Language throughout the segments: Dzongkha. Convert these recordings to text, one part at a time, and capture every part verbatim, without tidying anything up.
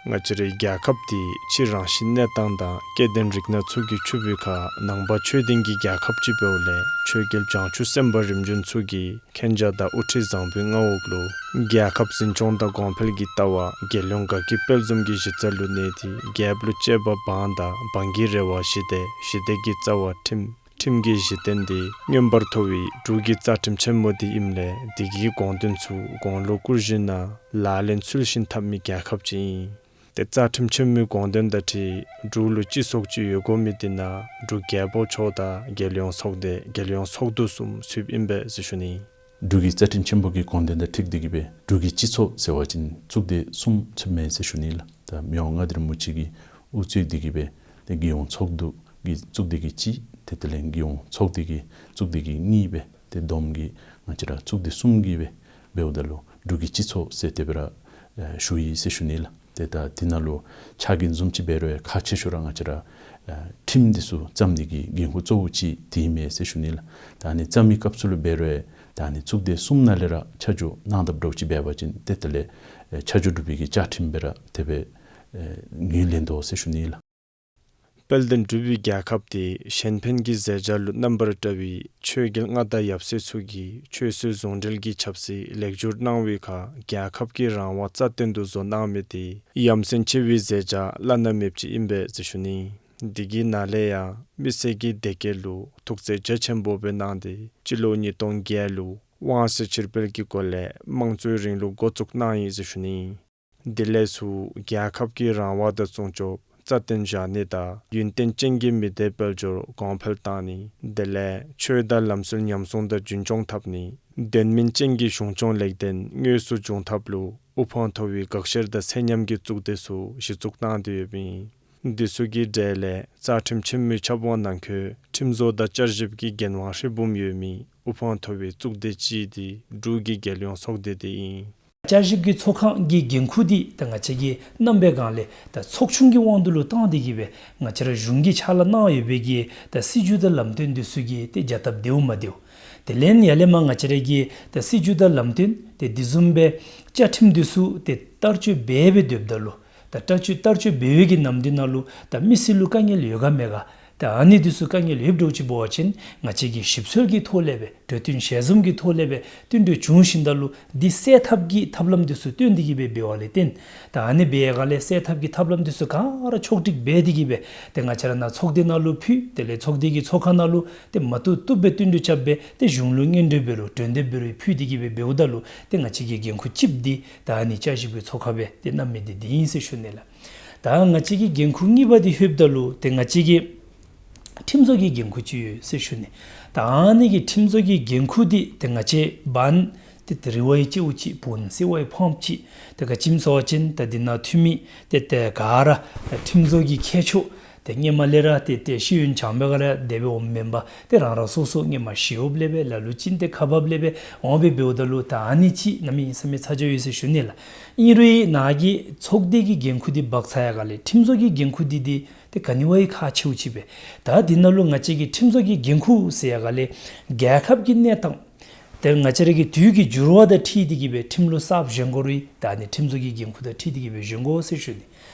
ང་བཅས་རའི་རྒྱལ་ཁབ་འདི་ཕྱི་རང་བཞིན་གནས་སྟངས་དང་སྐྱེ་ལྡན་རིགས་སྣ་ཚུ་གིས་ཕྱུག་པའི་ཁར་ནང་པ་ཆོས་ལྡན་གྱི་རྒྱལ་ཁབ་ཅིག་འབདཝ་ལས་ཆོས་རྒྱལ་བྱང་ཆུབ་སེམས་དཔའ་རིམ་བྱོན་ཚུ་གིས་མཁྱེན་རྒྱ་དང་དབུ་ཁྲིད་བཟང་པོའི་མངའ་འོག་ལུ་རྒྱལ་ཁབ་འཛིན་སྐྱོང་དང་གོང་འཕེལ་གྱི་ལྟ་བ་རྒྱལ་ཡོངས་དགའ་སྐྱིད་དཔལ་འཛོམས་ཀྱི་གཞི་རྩ་ལུ་གནས་ཏེ་རྒྱལཔོ་ལུ་གཅེས་པར་འབངས་དང་འབངས་ཀྱི་རེ་བ་ཞི་བདེ་ཞི་བདེ་གི་རྩ་བ་ཁྲིམས། ཁྲིམས་ཀྱི་གཞི་རྟེན་འདི་མངོན་པར་མཐོ་བའི་འབྲུག་གི་རྩ་ཁྲིམས་ཆེན་མོ་འདི་ཨིནམ་ལས་འདི་གི་དགོངས་དོན་ཚུ་གོང་ལུ་བཀུར་བཞིན་ན་ལག་ལེན་ཚུལ་བཞིན་འཐབ་མི་རྒྱལ་ཁབ་ཅིག་ཨིན། ཏེ་རྩ་ཁྲིམས་ཆེན་མོའི་དགོངས་དོན་དང་འཁྲིལ་འབྲུག་ལུ་སྤྱི་ཚོགས་ཅིག་ཡོད་དགོ་མི་འདི་ནང་འབྲུག་རྒྱལ་པོ་མཆོག་དང་རྒྱལ་ཡོངས་ཚོགས་སྡེ་རྒྱལ་ཡོངས་ཚོགས་འདུ་གསུམ་ཚུདཔ་ཨིན་པས་ཟེར་ཞུ་ནི། འབྲུག་གི་རྩ་ཁྲིམས་ཆེན་པོ་གི་དགོངས་དོན་དང་འཁྲིལ་ཏེ་གིས་སྦེ་འབྲུག་གི་སྤྱི་ཚོགས་ཟེར་བ་ཅིན་གཙུག་སྡེ་གསུམ་ཚུདཔ་མས་ཟེར་ཞུ་ནི་ལགས། ད་མི་དབང་མངའ་བདག་རིན་པོ་ཆེ་གིས་དབུ་གཙོས་ཏེ་གིས་སྦེ་ཏེ་རྒྱལ་ཡོངས་ཚོགས་འདུ་གི་གཙུག་སྡེ་གི་གཅིག་ཏེ་དེ་ལས་རྒྱལ་ཡོངས་ཚོགས་སྡེ་གི་གཙུག་སྡེ་གི་གཉིས་སྦེ་ཏེ་བསྡོམས་ཀྱིས་ང་བཅས་ར་གཙུག་སྡེ་གསུམ་གྱིས་སྦེ་འབདཝ་ད་ལུ་འབྲུག་གི་སྤྱི་ཚོགས་ཟེར་དེ་སྦེ་ར་ཨེ་ཞུ་ཡི་ཟེར་ཞུ་ནི་ལགས། ཏེ་ད་འདི་ནང་ལུ་ཕྱག་འགན་བཟུམ་ཅིག་འབད་རུང་ཡང་ཁག་ཆེ་ཤོས་ར་ང་བཅས་ར་ཨེ་ཁྲིམས་འདི་ཚུ་བརྩམ་ནི་གི་འགན་ཁུར་གཙོ་བོ་ཅིག་འདི་ཨིན་མས་ཟེར་ཞུ་ནི་ལགས། ད་ཨ་ནི་བརྩམ་མི་སྐབས་སུ་ལུ་འབད་རུང་ཡང་ད་ཨ་ནི་གཙུག་སྡེ་གསུམ་ནང་ལས་ར་ཆ་འཇོག་གནང་དཔ་འདྲཝ་ཅིག་འབད་བ་ཅིན་ཏེ་དེ་ལས་ཨེ་ཆ་འཇོག་གྲུབ་པའི་གི་བཅའ་ཁྲིམས་སྦེ་ར་དེ་སྦེ་ཨེ་ངོས་ལེན་དོ་ཟེར་ཞུ་ནི་ལགས། དཔལ་ལྡན་འབྲུག་པའི་རྒྱལ་ཁབ་འདི་གཞན་ཕན་གྱི་མཛད་བྱ་ལུ་རྣམ་པར་བཀྲ་བའི་ཆོས་རྒྱལ་མངའ་བདག་ཡབ་སྲས་ཚུ་གིས་ཆོས་སྲིད་ཟུང་འབྲེལ་གྱི་ཆབ་སྲིད་ལེགས་བསྒྱུར་གནང་བའི་ཁར་རྒྱལ་ཁབ་ཀྱི་རང་དབང་རྩ་བརྟན་དུ་བཟོ་གནང་མི་འདི་ཡ་མཚན་ཆེ་བའི་མཛད་བྱ་བླ་ན་མེདཔ་ཅིག་ཨིན་པས་ཟེར་ཞུ་ནི། འདི་གི་ནང་ལས་ཡང་མི་སེར་གྱི་བདེ་སྐྱིད་ལུ་ཐུགས་བརྩེ་རྒྱ་ཆེན་པོ་སྦེ་གནང་སྟེ་སྤྱི་ལོ་ཉིས་སྟོང་བརྒྱད་ལུ་དབང་ཚད་ཕྱིར་སྤེལ་གྱི་སྒོ་ལས་དམངས་གཙོའི་རིང་ལུགས་འགོ་བཙུགས་གནང་ཡི་ཟེར་ཞུ་ནི། དེ་ལས་ཚུར་རྒྱལ་ཁབ་ཀྱི་རང་དབང་དང་སྲུང་སྐྱོབ་རྩ་བརྟན་བཞག་ནི་དང་ཡུན་བརྟན་ཅན་གྱི་མི་སྡེ་དཔལ་འབྱོར་གོང་འཕེལ་བཏང་ནི། དེ་ལས་ཆོས་དང་ལམ་སྲོལ་ཉམས་སྲུང་དང་རྒྱུན་སྐྱོང་འཐབ་ནི། དོན་སྨིན་ཅན་གྱི་གཞུང་སྐྱོང་ལེགས་ལྡན་དངོས་སུ་འབྱུང་ཐབས་ལུ་དབུ་འཕང་མཐོ་བའི་དགག་བཤེར་དང་ཚད་མཉམ་གྱི་གཙུག་སྡེ་ཚུ་གཞི་བཙུགས་གནང་སྟེ་ཡོདཔ་ཨིན། འདི་ཚུ་གི་གྲས་ལས་རྩ་ཁྲིམས་ཆེན་མོའི་ཆབ་འོག་ནང་འཁོད་ཁྲིམས་བཟོ་དང་བསྐྱར་ཞིབ་ཀྱི་འགན་དབང་ཧྲིལ་བུམ་ཡོད་མི་དབུ་འཕང་མཐོ་བའི་གཙུག་སྡེ་ཅིག་འདི་འབྲུག་གི་རྒྱལ་ཡོངས་ཚོགས་སྡེ་འདི་ཨིན། བསྐྱར་ཞིབ་ཀྱི་ཚོགས་ཁང་གི་འགན་ཁུར་འདི་ད་ང་བཅས་ཀྱིས་གནང་བའི་སྒང་ལས་ད་ཚོགས་ཆུང་གི་དབང་དུ་ལུ་བཏང་སྟེ་གིས་སྦེ་ང་བཅས་ར་གཞུང་གིས་ཕྱག་ལཱ་གནང་ཡོད་པའི་གི་ད་སྲིད་བྱུས་དང་ལམ་སྟོན་འདི་ཚུ་གི་ཏེ་བྱ་ཐབས་བདེཝ་མ་བདེཝ། དེ་ལས་ཡར་ལས་མར་ང་བཅས་ར་གི་ད་སྲིད་བྱུས་དང་ལམ་སྟོན་ཏེ་འདི་བཟུམ་སྦེ་བཅའ་ཁྲིམས་འདི་ཚུ་ཏེ་བསྟར་སྤྱོད་འབད་འབད་སྡོདཔ་ད་ལུ་ད་བསྟར་སྤྱོད་བསྟར་སྤྱོད་འབད་བའི་གི་ནམ་དུས་ནང་ལུ་ད་མི་སེར་ལུ་དཀའ་ངལ་ཡོད་ག་མེད་ག། ད་ཨ་ནི་འདི་ཚུ་དཀའ་ངལ་ཡོདཔ་འདྲཝ་ཅིག་འབད་བ་ཅིན་ང་བཅས་ཀྱིས་ཞིབ་འཚོལ་གྱི་ཐོག་ལས་སྦེ་གྲོས་བསྟུན་ཞལ་འཛོམས་ཀྱི་ཐོག་ལས་སྦེ་བསྟུན་གྲོས་བྱུང་ཞིནམ་ད་ལུ་འདི་སེལ་ཐབས་ཀྱི་ཐབས་ལམ་འདི་ཚུ་བཏོན་ཏེ་གིས་སྦེ་འབདཝ་ལས་བརྟེན་ད་ཨ་ནི་འབད་བའི་སྒང་ལས་སེལ་ཐབས་ཀྱི་ཐབས་ལམ་འདི་ཚུ་ག་ར་ཕྱོགས་སྒྲིག་འབད་དེ་གིས་སྦེ་ཏེ་ང་བཅས་ར་ནཱ་ཚོགས་སྡེ་ནང་ལུ་ཕུལ། དེ་ལས་ཚོགས་སྡེ་གི་ཚོགས་ཁང་ནང་ལུ་ཏེ་མ་བཏུབ་བཏུབ་སྦེ་བསྟུན་གྲོས་རྐྱབ་སྦེ་ཏེ་གཞུང་ལུ་སྙན་སྒྲོན་འབད་རུང་གྲོས་འདེབས་འབད་རུང་ཕུལ་ཏེ་གིས་སྦེ་འབདཝ་ད་ལུ་ཏེ་ང་བཅས་ཀྱི་འགན་ཁུར་གཅིགཔོ་འདི་ད་ཨ་ནི་བསྐྱར་ཞིབ་ཀྱི་ཚོགས་ཁང་སྦེ་ཏེ་གནང་མི་འདི་འདི་ཨིན་ཟེར་ཞུ་ནི་ལགས། ད་ང་བཅས་ཀྱི་འགན་ཁུར་གཉིས་པ་འདི་ལྷོདཔ་ད་ལུ་ཏེ་ང་བཅས་ཀྱི་ཁྲིམས་བཟོ་གི་འགན་ཁུར་ཅིག་ཡོད་ཟེར་ཞུ་ནི། ད་ཨ་ནི་གི་ཁྲིམས་བཟོ་གི་འགན་ཁུར་འདི་ཏེ་ང་བཅས་འབདན་ཏེ་ཏེ་རི་བོའི་རྩེ་བོ་གཅིག་བོན་སིལ་བའི་ཕོངམ་ཅིག། ཏེ་ག་ཅི་སྨོ་ཟེར་བ་ཅིན་ད་འདི་ནང་འཐུས་མི་ཏེ་ཏེ་ག་ར་ཁྲིམས་བཟོ་གི་མཁས་མཆོག་ཏེ་སྔོན་མ་ལས་ར་ཏེ་ཏེ་ཤེས་ཡོན་སྦྱངམ་ག་ར་དེ་སྦེ་འོངམ་མེན་པར་ཏེ་རང་རང་སོ་སོ་སྔོན་མ་ཞི་གཡོགཔ་ལས་སྦེ་ལ་ལུ་ཅིག་ཏེ་ཁག་འབགཔ་ལས་སྦེ་འོང་སྦེ་འབདཝ་ད་ལུ་ད་ཨ་ནི་ཅིག་གནམ་མེད་ས་མེད་ཚ་གྱང་ཡོད་ཟེར་ཞུ་ནི་ལགས། ཨིན་རུང་ནཱ་གི་ཚོགས་སྡེ་གི་འགན་ཁུར་འདི་འབག་ཚར་ཡར་སྒང་ལས་ཁྲིམས་བཟོ་གི་འགན་ཁུར་འདི་འདི་ཏེ་ག་ནི་བ་ཡང་ཁག་ཆེཝ་ཅིག་སྦེ། ད་འདི་ནང་ལུ་ང་བཅས་ཀྱི་ཁྲིམས་བཟོ་གི་འགན་ཁུར་ཟེར་ཡར་སྒང་ལས་རྒྱལ་ཁབ་ཀྱི་གནས་སྟངས་ཏེ་ང་བཅས་ར་གི་དུས་ཀྱི་འགྱུར་བ་དང་འཁྲིལ་ཏེ་གིས་སྦེ་ཁྲིམས་ལུགས་གསརཔ་བཞེངས་དགོ་རུང་ད་ཨ་ནི་ཁྲིམས་བཟོ་གི་འགན་ཁུར་དང་འཁྲིལ་ཏེ་གིས་སྦེ་བཞེངས་དགོ་ཟེར་ཞུ་ནི།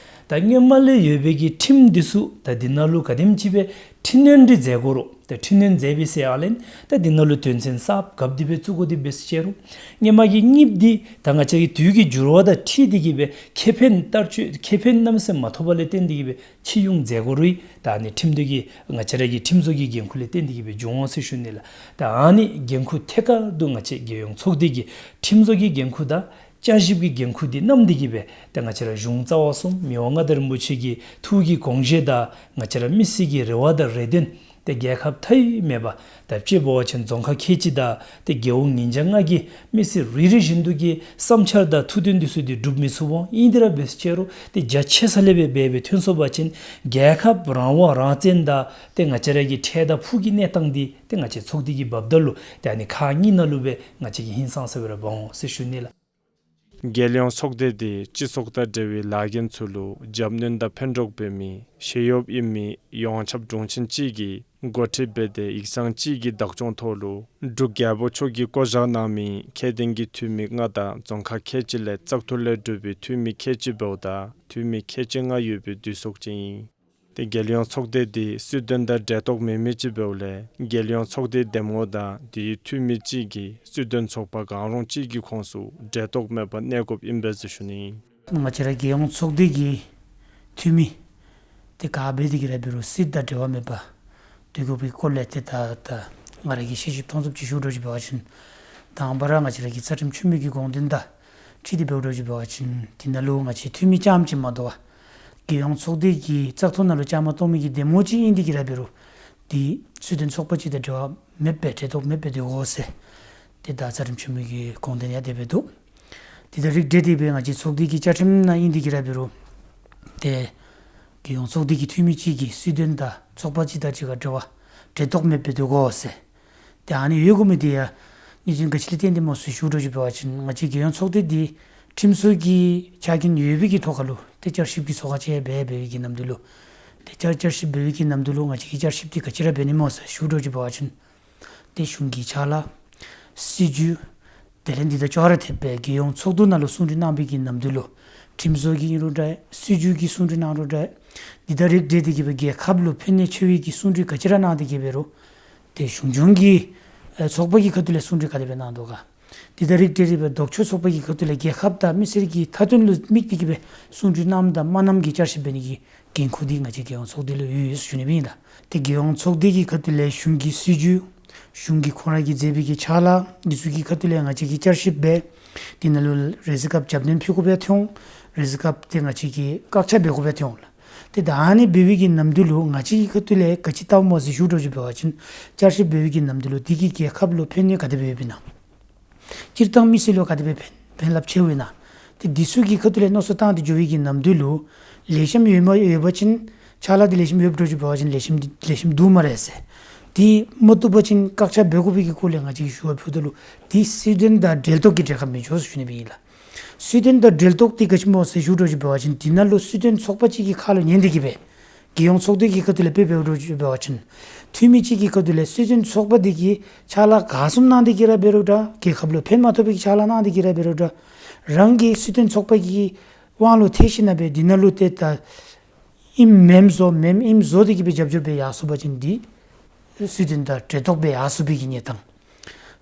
ད་སྔོན་མ་ལས་ཡོད་པའི་གི་ཁྲིམས་འདི་ཚུ་ད་འདི་ནང་ལུ་ག་དེམ་ཅིག་སྦེ་འཕྲི་སྣོན་འདི་མཛད་དགོ་རུང་ད་འཕྲི་སྣོན་མཛད་པའི་ཟེར་ཡར་ལས་ད་འདི་ནང་ལུ་དོན་ཚན་གསརཔ་གབ་སྟེ་སྦེ་བཙུགས་དགོ་དེ་སྦེ་ཟེར་རུང་སྔོན་མ་གི་གཉིསཔ་འདི་ད་ང་བཅས་ཀྱི་དུས་ཀྱི་འགྱུར་བ་དང་འཁྲིལ་ཏེ་གིས་སྦེ་ཁེ་ཕན་བསྟར་སྤྱོད་ཁེ་ཕན་གནམ་མེད་ས་མེད་མ་ཐོབ་པ་ལས་བརྟེན་ཏེ་གིས་སྦེ་ཕྱིར་འགྱངས་མཛད་དགོ་རུང་ད་ཨ་ནི་ཁྲིམས་དོན་གྱི་ང་བཅས་ར་གི་ཁྲིམས་བཟོ་གི་འགན་ཁུར་ལས་བརྟེན་ཏེ་གིས་སྦེ་འབྱུང་འོང་ཟེར་ཞུ་ནི་ལགས། ད་ཨ་ནི་འགན་ཁུར་ཐད་ཀར་དུ་ང་བཅས་རྒྱལ་ཡོངས་ཚོགས་སྡེ་གི་ཁྲིམས་བཟོ་གི་འགན་ཁུར་དང་བསྐྱར་ཞིབ་ཀྱི་འགན་ཁུར་འདི་བསྣམས་ཏེ་གིས་སྦེ་ད་ང་བཅས་ར་གཞུང་རྩ་བ་གསུམ་མི་དབང་མངའ་བདག་རིན་པོ་ཆེ་གི་ཐུགས་ཀྱི་དགོངས་བཞེད་དང་ང་བཅས་ར་མི་སེར་གྱི་རེ་བ་དང་རེ་འདུན་ཏེ་རྒྱལ་ཁབ་མཐའ་དབུས་མེད་པར་ད་དཔྱེ་འབད་བ་ཅིན་རྫོང་ཁག་ཁལ་གཅིག་དང་ཏེ་རྒེད་འོག་ཉིས་བརྒྱ་ལྔ་གི་མི་སེར་རེ་རེ་བཞིན་དུ་གི་བསམ་འཆར་དང་ཐུགས་འདུན་འདི་ཚུ་འདི་འགྲུབ་མི་ཚུགས་འོང་། ཨིན་དེ་ར་འབད་ཟེར་རུང་ཏེ་རྒྱ་ཆེ་ས་ལས་སྦེ་འབད་སྦེ་ཐོན་སོང་པ་ཅིན་རྒྱལ་ཁབ་རང་དབང་རང་བཙན་དང་ཏེ་ང་བཅས་ར་གི་འཕྲལ་དང་ཕུགས་ཀྱི་གནས་སྟངས་འདི་ཏེ་ང་བཅས་ཚོགས་སྡེ་གི་འབདཝ་ད་ལུ་ཏེ་ཨ་ནི་ཁག་གཉིས་ནང་ལུ་སྦེ་ང་བཅས་ཀྱིས་ཧིང་སངས་ས་སྦེ་ར་འབག་འོང་ཟེར་ཞུ་ནི་ལགས། རྒྱལ་ཡོངས་ཚོགས་སྡེ་འདི་སྤྱི་ཚོགས་དང་འབྲེལ་བའི་ལཱ་འགན་ཚུ་ལུ་རྒྱབ་སྣོན་དང་ཕན་གྲོགས་འབད་མི་ཤེས་ཡོན་ཡོད་མི་ཡོངས་ཁྱབ་དྲུང་ཆེན་ཅིག་གིས་འགོ་ཁྲིད་འབད་དེ་ཡིག་ཚང་ཅིག་གི་བདག་སྐྱོང་ཐོག་ལུ་འབྲུག་རྒྱལ་པོ་མཆོག་གིས་བསྐོ་བཞག་གནང་མི་ཁྱད་ལྡན་གྱི་འཐུས་མི་ལྔ་དང་རྫོང་ཁག་ཁལ་གཅིག་ལས་བཙག་འཐུ་ལས་གྲུབ་པའི་འཐུས་མི་ཁལ་གཅིག་འབདཝ་ད་འཐུས་མི་ཁལ་གཅིག་ལྔ་ཡོད་པའི་འདུས་ཚོགས་ཅིག་ཨིན། ཏེ་རྒྱལ་ཡོངས་ཚོགས་སྡེ་འདི་སྲིད་དོན་དང་འབྲེལ་གཏོགས་མེད་མི་ཅིག་འབདཝ་ལས་རྒྱལ་ཡོངས་ཚོགས་སྡེའི་འདེམས་ངོ་དང་དེའི་འཐུས་མི་ཅིག་གིས་སྲིད་དོན་ཚོགས་པ་གང་རུང་ཅིག་གི་ཁོངས་སུ་འབྲེལ་གཏོགས་མེད་པར་གནས་དགོཔ་ཨིན་པས་ཟེར་ཞུ་ནི་ཨིན། ང་བཅས་ར་རྒྱལ་ཡོངས་ཚོགས་སྡེ་གི་འཐུས་མི་དེ་ག་འབད་དེ་གི་ར་འབད་རུང་སྲིད་དང་འབྲེལ་བ་མེད་པར་སྡོད་དགོ་པའི་སྐོར་ལས་ཏེ་ད་ད་ང་ར་གིས་ཤེས་ཞིབ་མཐོང་ཚུལ་ཅིག་ཞུ་འགྱོ་ཅིག་འབད་བ་ཅིན་དང་པ་ར་ང་བཅས་ར་གི་རྩ་ཁྲིམས་ཆེན་མོ་གི་དགོངས་དོན་དང་འཁྲིལ་ཏེ་འབདཝ་འགྱོ་ཅིག་འབད་བ་ཅིན་དེ་ནང་ལུ་ང་བཅས་འཐུས་མི་རྐྱངམ་ཅིག་མ་དོ་བར་རྒྱལ་ཡོངས་ཚོགས་སྡེ་གི་བཙག་འཐུ་ནང་ལུ་བཅའ་མར་གཏོགས་མི་གི་འདེམས་ངོ་ཅིག་ཨིན་དེ་གི་ར་འབད་རུང་དེ་སྲིད་དོན་ཚོགས་པ་ཅིག་དང་འབྲེལ་བ་མེདཔ་སྦེ་འབྲེལ་གཏོགས་མེདཔ་སྦེ་སྡོད་དགོ་ཟེར་ཏེ་ད་རྩ་ཁྲིམས་ཆེན་མོ་གི་དགོངས་དོན་ཡང་དེ་སྦེ་འདུག། དེ་དང་རིགས་བསྒྲེས་ཏེ་སྦེ་ང་བཅས་ཚོགས་སྡེ་གི་བཅའ་ཁྲིམས་ནང་ཨིན་དེ་གི་ར་འབད་རུང་ཏེ་རྒྱལ་ཡོངས་ཚོགས་སྡེ་གི་འཐུས་མི་ཅིག་གིས་སྲིད་དོན་དང་ཚོགས་པ་ཅིག་དང་གཅིག་ཁར་འབྲེལ་བ་འབྲེལ་གཏོགས་མེདཔ་སྦེ་སྡོད་དགོ་ཟེར། ཏེ་ཨ་ནི་ཡོད་དགོ་མི་དེ་ཡང་གནད་དོན་ག་ཅི་ལས་བརྟེན་ཏེ་སྨོ་ཟེར་ཞུ་འགྱོ་ཅིག་འབད་བ་ཅིན་ང་བཅས་རྒྱལ་ཡོངས་ཚོགས་སྡེ་འདི་ཁྲིམས་བཟོ་གི་ཆ་རྐྱེན་ཡོད་པའི་གི་ཐོག་ཁར་ལུ་ཏེ་བསྐྱར་ཞིབ་ཀྱི་ཚོགས་ཁག་ཅིག་འབད་འབད་བའི་གི་ནམ་དུས་ལུ་ཏེ་བསྐྱར་བསྐྱར་ཞིབ་འབད་བའི་གི་ནམ་དུས་ལུ་ང་བཅས་ཀྱིས་བསྐྱར་ཞིབ་འདི་ག་ཅི་ར་འབད་ནི་སྨོ་ཟེར་ཞུ་འགྱོ་ཅིག་འབད་བ་ཅིན་ཏེ་གཞུང་གི་ཕྱག་ལཱ་སྲིད་བྱུས་དེ་ལས་འདི་དང་ཅོག་ར་འཐདཔ་སྦེ་རྒྱལ་ཡོངས་ཚོགས་འདུ་ནང་ལུ་གསུང་གྲོས་གནང་བའི་གི་ནམ་དུས་ལུ་ཁྲིམས་བཟོ་གི་ཨིན་རུང་འདྲ་སྲིད་བྱུས་ཀྱི་གསུང་གྲོས་གནང་རུང་འདྲ་འདི་དང་རིགས་བསྒྲེས་ཏེ་གི་སྦེ་རྒྱལ་ཁབ་ལུ་ཕན་གནོད་ཆེ་བའི་གི་གསུང་གྲོས་ག་ཅི་ར་གནང་སྟེ་གི་འབད་རུང་ཏེ་གཞུང་སྐྱོང་གི་ཨེ་ཚོགས་པ་གི་ཁ་ཐུག་ལས་གསུང་གྲོས་ག་དེ་སྦེ་གནང་དོ་ག། འདི་དང་རིགས་བསྒྲེས་ཏེ་སྦེ་ལྡོག་ཕྱོགས་ཚོགས་པ་གི་ཁ་ཐུག་ལས་རྒྱལ་ཁབ་དང་མི་སེར་གྱི་མཐའ་དོན་ལུ་དམིགས་ཏེ་གི་སྦེ་གསུང་གྲོས་གནངམ་དང་མ་གནངམ་གྱི་བསྐྱར་ཞིབ་འབད་ནི་གི་འགན་ཁུར་འདི་ང་བཅས་རྒྱལ་ཡོངས་ཚོགས་སྡེ་ལུ་ཡོད་ཟེར་ཞུ་ནི་ཨིན་ལགས། ཏེ་རྒྱལ་ཡོངས་ཚོགས་སྡེ་གི་ཁ་ཐུག་ལས་གཞུང་གི་སྲིད་བྱུས་གཞུང་གིས་ཁོང་ར་གིས་མཛད་པའི་གི་ཕྱག་ལཱ་འདི་ཚུ་གི་ཁ་ཐུག་ལས་ང་བཅས་ཀྱིས་བསྐྱར་ཞིབ་འབད་དེ་ནང་ལུ་རེས་སྐབས་རྒྱབ་སྣོན་ཕུལ་དགོཔ་ཡང་ཐོན་འོང་། རེས་སྐབས་ཏེ་ང་བཅས་ཀྱིས་བཀག་ཆ་འབད་དགོཔ་ཡང་ཐོན་འོང་ལགས། ཏེ་ད་ཨ་ནི་འབད་བའི་གི་ནམ་དུས་ལུ་ང་བཅས་ཀྱི་ཁ་ཐུག་ལས་ག་ཅི་བལྟཝ་སྨོ་ཟེར་ཞུ་འགྱོ་ཅིག་འབད་བ་ཅིན་བསྐྱར་ཞིབ་འབད་བའི་གི་ནམ་དུས་ལུ་དེ་གིས་རྒྱལ་ཁབ་ལུ་ཕན་གནོད་ག་དེ་སྦེ་ཡོདཔ་ཨིན་ན། སྤྱིར་བཏང་མི་སེར་ལུ་ག་དེ་སྦེ་ཕན་ཕན་རླབས་ཆེཝ་ཨིན་ན། ཏེ་འདི་ཚུ་གི་ཁ་ཐུག་ལས་མནོ་བསམ་བཏང་སྟེ་འགྱོ་བའི་གི་ནམ་དུས་ལུ་ལེགས་ཤོམ་ཡོད་མ་ཡོད་པ་ཅིན་ཕྱག་ལཱ་འདི་ལེགས་ཤོམ་ཡོདཔ་འགྱོ་ཅིག་འབད་བ་ཅིན་ལེགས་ཤོམ་འདི་ལེགས་ཤོམ་འདུག་སྨ་རེ་ཟེར། དེ་མ་བཏུབ་པ་ཅིན་བཀག་ཆ་འབད་དགོ་པའི་གི་སྐོར་ལས་ང་བཅས་ཀྱིས་ཞུ་བ་ཕུལཝ་ད་ལུ་དེ་སྲིད་དོན་དང་འབྲེལ་གཏོགས་ཀྱི་གྲལ་ཁར་མི་འགྱོ་ཟེར་ཞུ་ནི་སྦེ་ཨིན་ལགས། སྲིད་དོན་དང་འབྲེལ་གཏོགས་འདི་ག་ཅི་སྨོ་ཟེར་ཞུ་འགྱོ་ཅིག་འབད་བ་ཅིན་དེ་ནང་ལུ་སྲིད་དོན་ཚོགས་པ་ཅིག་གི་ཁ་ལུ་ཉན་ཏེ་གི་སྦེ་རྒྱལ་ཡོངས་ཚོགས་སྡེ་གི་ཁ་ཐུག་ལས་དཔེ་འབད་འགྱོ་ཅིག་འབད་བ་ཅིན་འཐུས་མི་ཅིག་གི་ཁ་ཐུག་ལས་སྲིད་དོན་ཚོགས་པ་འདི་གིས་ཕྱག་ལཱ་ག་བཟུམ་གནང་སྟེ་གི་ར་འབད་རུང་འདྲ་རྒྱལ་ཁབ་ལུ་ཕན་མ་ཐོགས་པའི་ཕྱག་ལཱ་གནང་སྟེ་གི་ར་འབད་རུང་འདྲ་རང་གི་སྲིད་དོན་ཚོགས་པ་གི་དབང་ལུ་ཐལ་ཞིནམ་སྦེ་དེ་ནང་ལུ་ཏེ་ད་ཨིནམ་མེནམ་བཟོ་མེནམ་ཨིནམ་བཟོ་སྟེ་གི་སྦེ་རྒྱབ་སྐྱོར་འབད་ཡར་སོང་པ་ཅིན་འདི་སྲིད་དོན་དང་འབྲེལ་གཏོགས་འབད་ཡར་སོང་པའི་གི་གནས་སྟངས།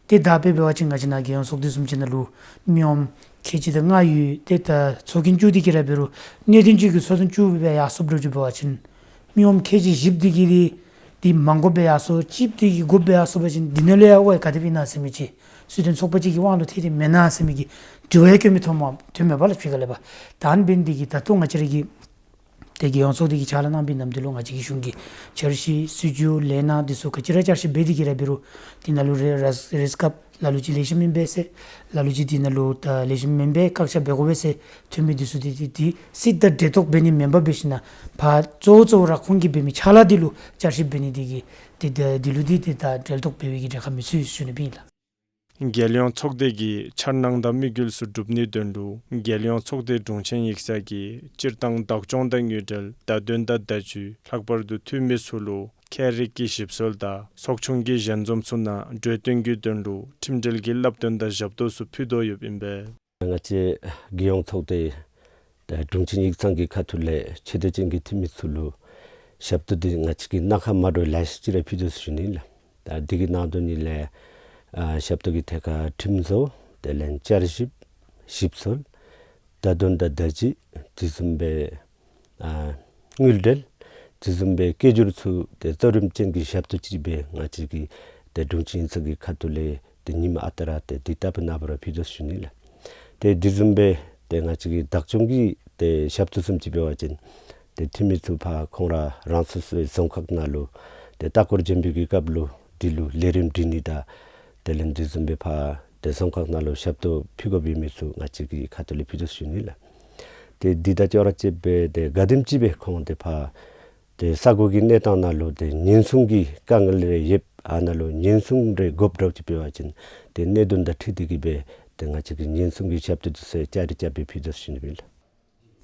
ཏེ་ད་དཔེ་འབད་བ་ཅིན་ང་བཅས་ནཱ་རྒྱལ་ཡོངས་ཚོགས་སྡེ་བཟུམ་ཅིག་ནང་ལུ་མི་དབང་ཁལ་གཅིག་དང་ལྔ་ཡོད། ཏེ་ད་ཚོགས་རྒྱན་བཅུ་འདི་གིས་ར་འབད་རུང་གནད་དོན་ཅིག་གི་ཚོགས་རྒྱན་བཅུ་སྦེ་ཡར་སོངམ་འགྱོ་ཅིག་འབད་བ་ཅིན་མི་དབང་ཁལ་གཅིག་བཞི་འདི་གིས་འདི་མང་དགོཔ་སྦེ་ཡར་སོང་གཅིག་འདི་གིས་དགུ་སྦེ་ཡར་སོང་པ་ཅིན་འདི་ནང་ལུ་ཡང་ཨོ་ཡ་ག་དེ་སྦེ་ཨིན་ན་ཟེར་མི་ཅིག་སྲིད་དོན་ཚོགས་པ་ཅིག་གི་དབང་ལུ་ཐལ་ཏེ་མེན་ན་ཟེར་མི་གི་དྲི་བ་ཡང་བཀོད་མི་ཐོནམ་ཐོནམ་མས་པ་ལགས་ཕྱི་ཁ་ལས་པ། ད་ཨ་ནི་འབད་ནི་འདི་གིས་ད་ལྟོ་ང་བཅས་ར་གི་ཏེ་རྒྱལ་ཡོངས་ཚོགས་སྡེ་གིས་ཕྱག་ལཱ་གནང་བའི་ནམ་དུས་ལུ་ང་བཅས་ཀྱི་གཞུང་གི་འཆར་གཞི་སྲིད་བྱུས་ལས་སྣ་འདི་ཚུ་ག་ཅི་ར་བསྐྱར་ཞིབ་འབད་དེ་གི་ར་འབད་རུང་དེ་ནང་ལུ་རེས་རེས་རེས་སྐབས་ལ་ལུ་ཅིག་ལེགས་ཤོམ་ཨིན་པས་ཟེར་ལ་ལུ་ཅིག་དེ་ནང་ལུ་ད་ལེགས་ཤོམ་མེན་པས་བཀག་ཆ་འབད་དགོ་པས་ཟེར་ཐོན་མི་འདི་ཚུ་འདི་འདི་འདི་སྲིད་དང་འབྲེལ་གཏོགས་འབད་ནི་མེན་པར་འབད་ཞིནམ་ཕར་གཙོ་བོ་གཙོ་བོ་ར་ཁོང་གིས་འབད་མི་ཕྱག་ལཱ་འདི་ལུ་བསྐྱར་ཞིབ་འབད་ནི་འདི་གིས་འདི་འདི་འདི་ལུ་འདི་འདི་ད་འབྲེལ་གཏོགས་འབད་བའི་གི་གྲལ་ཁར་མི་ཚུད་ཟེར་ཞུ་ནི་སྦེ་ཨིན་ལགས། རྒྱལ་ཡོངས་ཚོགས་སྡེ་གི་འཆར་སྣང་དང་དམིགས་ཡུལ་ཚུ་སྒྲུབ་ནིའི་དོན་ལུ་རྒྱལ་ཡོངས་ཚོགས་སྡེའི་དྲུང་ཆེན་ཡིག་ཚང་གིས་སྤྱིར་བཏང་བདག་སྐྱོང་དང་དངུལ་འབྲེལ་བརྡ་དོན་དང་བརྡ་བརྒྱུད་ལྷག་པར་དུ་འཐུས་མི་ཚུ་ལུ་ཁྱད་རིག་གི་ཞིབ་འཚོལ་དང་ཚོགས་ཆུང་གི་ཞལ་འཛོམས་ཚུ་ནང་གྲོས་བསྟུན་གྱི་དོན་ལུ་ཁྲིམས་འབྲེལ་གྱི་བསླབ་སྟོན་དང་ཞབས་ཏོག་ཚུ་ཕུལ་དོ་ཡོདཔ་ཨིན་པས། ང་བཅས་རྒྱལ་ཡོངས་ཚོགས་སྡེ་ད་དྲུང་ཆེན་ཡིག་ཚང་གི་ཁ་ཐུག་ལས་ཆེ་བསྟོད་ཅན་གྱི་འཐུས་མི་ཚུ་ལུ་ཞབས་ཏོག་འདི་ང་བཅས་ཀྱིས་སྣ་ཁ་མ་འདྲཝ་ལེ་ཤ་ཅིག་ར་ཕུལ་དོ་ཟེར་ཞུ་ནི་ལགས། ད་འདི་གི་ནང་དོན་ནི་ལས་ཨ་ཞབས་ཏོག་གི་ཐད་ཁར་ཁྲིམས་བཟོ་དེ་ལས་བསྐྱར་ཞིབ་ཞིབ་འཚོལ་བརྡ་དོན་དང་བརྡ་བརྒྱུད་དེ་བཟུམ་སྦེ་ཨ་དངུལ་འབྲེལ་དེ་བཟུམ་སྦེ་སྐད་སྒྱུར་ཚུ་ཏེ་གཙོ་རིམ་ཅན་གྱི་ཞབས་ཏོག་ཅིག་སྦེ་ང་བཅས་ཀྱིས་ཏེ་དྲུང་ཆེན་ཡིག་ཚང་གི་ཁ་ཐུག་ལས་ཏེ་ཉིནམ་ཨ་རྟག་ར་ཏེ་འདི་ལྟ་བུ་ནང་པ་ར་ཕུལ་དོ་ཟེར་ཞུ་ནི་ལགས། ཏེ་དེ་བཟུམ་སྦེ་ཏེ་ང་བཅས་ཀྱི་བདག་སྐྱོང་གི་ཏེ་ཞབས་ཏོག་བཟུམ་ཅིག་འབད་བ་ཅིན་ཏེ་འཐུས་མི་ཚུ་ཕར་ཁོང་ར་རང་སོ་སོའི་རྫོང་ཁག་ནང་ལུ་ཏེ་ལྟ་སྐོར་འབྱོན་པའི་གི་སྐབས་ལུ་འདི་ལུ་ལས་རིམ་སྒྲིག་ནི་དང་དེ་ལས་དེ་བཟུམ་སྦེ་ཕར་ཏེ་རྫོང་ཁག་ནང་ལུ་ཞབས་ཏོག་ཕུལ་དགོ་པའི་མི་ཚུ་ང་བཅས་ཀྱི་ཁ་ཐུག་ལས་ཕུལ་དོ་ཟེར་ཞུ་ནི་ལགས། ཏེ་འདི་དང་ཅོག་ར་འཐདཔ་སྦེ་ཏེ་ག་དེམ་ཅིག་སྦེ་ཁོང་ཏེ་ཕར་ཏེ་ས་གོ་གི་གནས་སྟངས་ནང་ལུ་ཏེ་ཉེན་སྲུང་གི་དཀའ་ངལ་རེ་ཡོདཔ་ ཨ་ནཱ་ལུ་ཉེན་སྲུང་རེ་དགོཔ་འདྲཝ་ཅིག་འབད་བ་ཅིན་ཏེ་གནད་དོན་དང་འཁྲིལ་ཏེ་གིས་སྦེ་ཏེ་ང་བཅས་ཀྱིས་ཉེན་སྲུང་གི་ཞབས་ཏོག་འདི་ཚུ་བཅའ་སྒྲིག་རྐྱབ་སྦེ་ཕུལ་དོ་ཟེར་ཞུ་ནི་ཨིན་ལགས།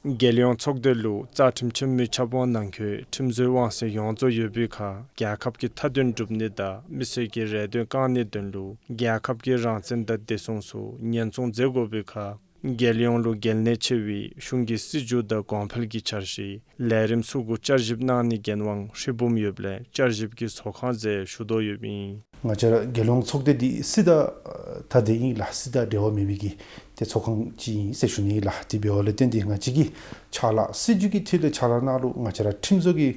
རྒྱལ་ཡོངས་ཚོགས་སྡེ་ལུ་རྩ་ཁྲིམས་ཆེན་མོའི་ཁྱབ་ཁོངས་ནང་འཁོད་ཁྲིམས་བཟོའི་དབང་ཚད་ཡོངས་རྫོགས་ཡོད་པའི་ཁར་རྒྱལ་ཁབ་ཀྱི་མཐའ་དོན་སྒྲུབ་ནི་དང་མི་སེར་གྱི་རེ་འདུན་བསྐང་ནིའི་དོན་ལུ་རྒྱལ་ཁབ་ཀྱི་རང་བཙན་དང་བདེ་སྲུང་ཚུ་ཉེན་སྲུང་མཛད་དགོ་པའི་ཁར་རྒྱལ་ཡོངས་ལུ་གལ་གནད་ཆེ་བའི་གཞུང་གི་སྲིད་བྱུས་དང་གོང་འཕེལ་གྱི་འཆར་གཞི་ལས་རིམ་ཚུ་གུ་བསྐྱར་ཞིབ་གནང་ནིའི་འགན་དབང་ཧྲིལ་བུམ་ཡོདཔ་ལས་བསྐྱར་ཞིབ་ཀྱི་བཟོ་ཁང་མཛད་ཞུ་དོ་ཡོདཔ་ཨིན། ང་བཅས་ར་རྒྱལ་ཡོངས་ཚོགས་སྡེ་འདི་སྲིད་དང་ཨ་ཐ་དད་ཨིན་ལགས། སྲིད་དང་འབྲེལ་བ་མེད་མི་གི་ཏེ་ཚོགས་ཁང་ཅིག་ཨིན་ཟེར་ཞུ་ནི་ཨིན་ལགས། དེ་འབདཝ་ལས་བརྟེན་ཏེ་ང་བཅས་ཀྱི་ཕྱག་ལཱ་སྲིད་བྱུས་ཀྱི་ཐད་ལས་ཕྱག་ལཱ་གནང་ལུགས་ང་བཅས་ར་ཁྲིམས་བཟོ་གི་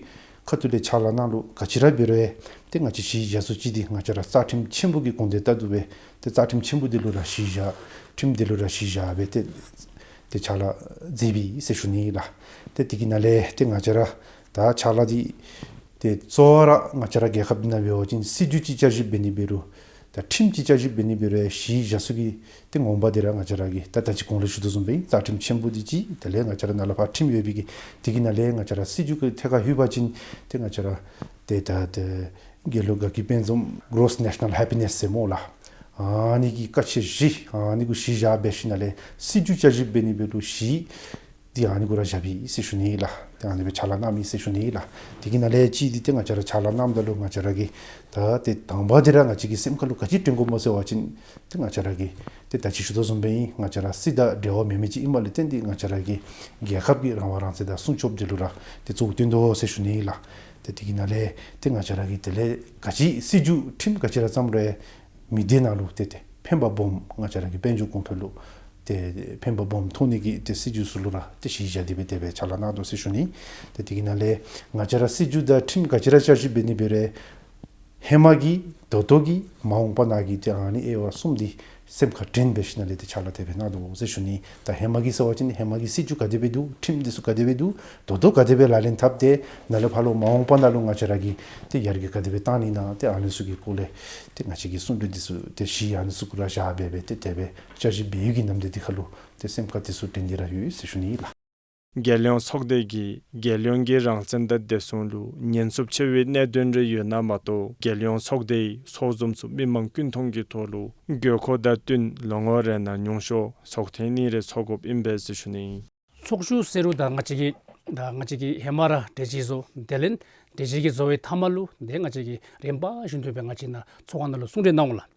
ཁ་ཐུག་ལས་ཕྱག་ལཱ་གནང་ལུགས་ག་ཅི་ར་འབད་རུང་ཏེ་ང་བཅས་གཞི་བཞག་སུ་ཅིག་འདི་ང་བཅས་ར་རྩ་ཁྲིམས་ཆེན་པོ་གི་དགོངས་དོན་ལྟར་དུ་སྦེ་ཏེ་རྩ་ཁྲིམས་ཆེན་པོ་འདི་ལུ་ར་གཞི་བཞག། ཁྲིམས་འདི་ལུ་ར་གཞི་བཞག་སྦེ་ཏེ་ཏེ་ཕྱག་ལཱ་མཛད་པས་ཟེར་ཞུ་ནི་ཨིན་ལགས། ཏེ་དེ་གི་ནང་ལས་ཏེ་ང་བཅས་ར་ད་ཕྱག་ལཱ་འདི་ཏེ་གཙོ་བོ་ར་ང་བཅས་ར་རྒྱལ་ཁབ་འདི་ནང་འབད་བ་ཅིན་སྲིད་བྱུས་ཅིག་བསྐྱར་ཞིབ་འབད་ནི་འབད་རུང་ད་ཁྲིམས་ཅིག་བསྐྱར་ཞིབ་འབད་ནི་འབད་རུང་གཞི་བཞག་སུ་གི་ཏེ་ངོ་མ་འདི་ར་ང་བཅས་ར་གི་ད་ད་ཅི་གོང་ལུ་ཞུ་དོ་བཟུམ་སྦེ་རྩ་ཁྲིམས་ཆེན་པོ་འདི་གཅིག། དེ་ལས་ང་བཅས་ར་ནཱ་ལས་ཕར་ཁྲིམས་ཡོད་པའི་གི་དེ་གི་ནང་ལས་ང་བཅས་ར་སྲིད་བྱུས་ཀྱི་ཐད་ཁར་ལྷོད་པ་ཅིན་ཏེ་ང་བཅས་ར་ཏེ་ད་ཏེ་དགེ་སློང་དགའ་སྐྱིད་དཔལ་འཛོམས་Gross National Happiness ཟེར་སྨོ་ལགས། ཨ་ནི་གི་ཀ་ཆེ་བཞི་ཨ་ནི་གུ་གཞི་བཞག་འབད་ཞིནམ་ལས་སྲིད་བྱུས་བསྐྱར་ཞིབ་འབད་ནི་འབད་རུང་གཞི་འདི་ཨ་ནི་གུ་ར་བཞག་པས་ཟེར་ཞུ་ནི་ཨིན་ལགས། ཏེ་ཨ་ནི་སྦེ་ཕྱག་ལཱ་གནངམ་ཨིན་ཟེར་ཞུ་ནི་ཨིན་ལགས། དེ་གི་ནང་ལས་གཅིག་འདི་ཏེ་ང་བཅས་ར་ཕྱག་ལཱ་གནངམ་ད་ལུ་ང་བཅས་ར་གི་ད་ཏེ་དང་པ་འདི་ར་ང་བཅས་ཀྱི་སེམས་ཁར་ལུ་ག་ཅི་དྲན་དགོཔ་སྨོ་ཟེར་བ་ཅིན་ཏེ་ང་བཅས་ར་གི་ཏེ་ད་ཅི་ཞུ་དོ་བཟུམ་སྦེ་ཨིན། ང་བཅས་ར་སྲིད་དང་འབྲེལ་བ་མེད་མི་ཅིག་ཨིནམ་ལས་བརྟེན་ཏེ་ང་བཅས་ར་གི་རྒྱལ་ཁབ་ཀྱི་རང་དབང་རང་བཙན་དང་སྲུང་སྐྱོབ་འདི་ལུ་ར་ཏེ་གཙོ་བོ་བཏོན་དོ་ཟེར་ཞུ་ནི་ཨིན་ལགས། ཏེ་དེ་གི་ནང་ལས་ཏེ་ང་བཅས་ར་གི་དེ་ལས་ག་ཅི་སྲིད་བྱུས་ཁྲིམས་ག་ཅི་ར་བརྩམས་རུང་མི་སྡེ་ནང་ལུ་ཏེ་ཏེ་ཕན་པ་སྦོམ་ང་བཅས་ར་གི་དཔལ་འབྱོར་གོང་འཕེལ་ལུ་ཏེ་ཕན་པ་སྦོམ་ཐོགས་ནི་གི་ཏེ་སྲིད་བྱུས་ཚུ་ལུ་ར་ཏེ་གཞི་བཞག་སྟེ་སྦེ་དེ་སྦེ་ཕྱག་ལཱ་གནང་དོ་ཟེར་ཞུ་ནི། ཏེ་དེ་གི་ནང་ལས་ང་བཅས་ར་སྲིད་བྱུས་དང་ཁྲིམས་ག་ཅི་ར་བསྐྱར་ཞིབ་འབད་ནི་འབད་རུང་ཧེ་མ་གི་ད་ལྟོ་གི་མ་འོངས་པ་ནང་གི་ཏེ་ཨ་ནི་དབྱེ་བ་གསུམ་འདི་སེམས་ཁར་དྲན་འབད་ཞིནམ་ལས་ཏེ་ཕྱག་ལཱ་དེ་སྦེ་གནང་དོ་ཟེར་ཞུ་ནི། ད་ཧེ་མ་གི་ཟེར་བ་ཅིན་ཧེ་མ་གི་སྲིད་བྱུས་ག་དེ་སྦེ་འདུག། ཁྲིམས་འདི་ཚུ་ག་དེ་སྦེ་འདུག། ད་ལྟོ་ག་དེ་སྦེ་ལག་ལེན་འཐབ་སྟེ་ནཱ་ལས་ཕར་ལུ་མ་འོངས་པ་ནང་ལུ་ང་བཅས་ར་གིས་ཏེ་ཡར་རྒྱས་ག་དེ་སྦེ་བཏང་ནི་ཨིན་ན་ཏེ་ཨ་ནི་ཚུ་གི་སྐོར་ལས་ཏེ་ང་བཅས་ཀྱིས་གསུང་གྲོས་འདི་ཚུ་ཏེ་གཞི་ཨ་ནི་ཚུ་གུ་ར་བཞག་སྦེ་སྦེ་ཏེ་དེ་སྦེ་བསྐྱར་ཞིབ་འབད་ཡོད་ཀྱི་ནམ་དེ་འདི་ཁར་ལུ་ཏེ་སེམས་ཁར་འདི་ཚུ་དྲན་ཏེ་ར་ཡོད་ཟེར་ཞུ་ནི་ཨིན་ལགས། རྒྱལ་ཡོངས་ཚོགས་སྡེ་གིས་རྒྱལ་ཡོངས་ཀྱི་རང་བཙན་དང་བདེ་སྲུང་ལུ་ཉེན་ཚབས་ཆེ་བའི་གནད་དོན་རེ་ཡོད་ན་མ་གཏོགས་རྒྱལ་ཡོངས་ཚོགས་སྡེའི་ཚོགས་འཛོམས་ཚུ་མི་མང་ཀུན་མཐོང་གི་ཐོག་ལུ་དགོས་མཁོ་དང་བསྟུན་ལོ་ངོ་རེ་ནང་ཉུང་ཤོས་ཚོགས་ཐེངས་གཉིས་རེ་ཚོགས་དགོཔ་ཨིན་པས་ཟེར་ཞུ་ནི་ཨིན། ཚོགས་བཞུགས་ཟེར་རུང་ད་ང་བཅས་ཀྱི་ད་ང་བཅས་ཀྱི་ཧེ་མ་ར་གྲོས་གཞི་བཟོ། དེ་ལས་གྲོས་གཞི་གི་བཟོ་བའི་མཐའ་མ་ལུ་ཏེ་ང་བཅས་ཀྱིས་རིམ་པ་བཞིན་དུ་སྦེ་ང་བཅས་ནཱ་ཚོགས་ཁང་ནང་ལུ་གསུང་གྲོས་གནང་འོང་ལགས།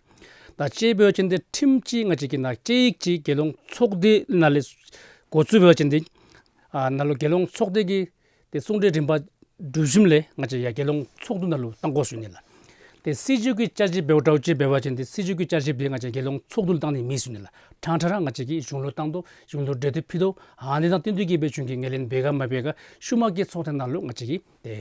ད་དཔྱེ་འབད་བ་ཅིན་ཏེ་ཁྲིམས་ཅིག་ང་བཅས་ཀྱི་ནཱ་དཔྱད་ཡིག་ཅིག་རྒྱལ་ཡོངས་ཚོགས་སྡེ་ནང་ལས་འགོ་བཙུགས་འབད་བ་ཅིན་ཏེ་ཨ་ནཱ་ལུ་རྒྱལ་ཡོངས་ཚོགས་སྡེ་གི་ཏེ་གསུང་གྲོས་རིམ་པ་སྒྲུབ་ཞིནམ་ལས་ང་བཅས་ཡར་རྒྱལ་ཡོངས་ཚོགས་འདུ་ནང་ལུ་གཏང་དགོ་ཟེར་ཞུ་ནི་ལགས། ཏེ་སྲིད་བྱུས་ཀྱི་བསྐྱར་ཞིབ་འབདཝ་འདྲཝ་ཅིག་འབད་བ་ཅིན་ཏེ་སྲིད་བྱུས་ཀྱི་བསྐྱར་ཞིབ་འདི་ང་བཅས་རྒྱལ་ཡོངས་ཚོགས་འདུ་ལུ་གཏང་ནི་མེད་ཟེར་ཞུ་ནི་ལགས། ཕྲང་ཕྲང་ར་ང་བཅས་ཀྱིས་གཞུང་ལུ་གཏང་དོ། གཞུང་ལུ་གྲོས་འདེབས་ཕུལ་དོ། ཨ་ནི་དང་བསྟུན་ཏེ་གིས་སྦེ་གཞུང་གིས་ངོས་ལེན་འབད་ག་མ་འབད་ག་ཤུལ་མ་གི་ཚོགས་ཐེངས་ནང་ལུ་ང་བཅས་ཀྱིས་ཏེ་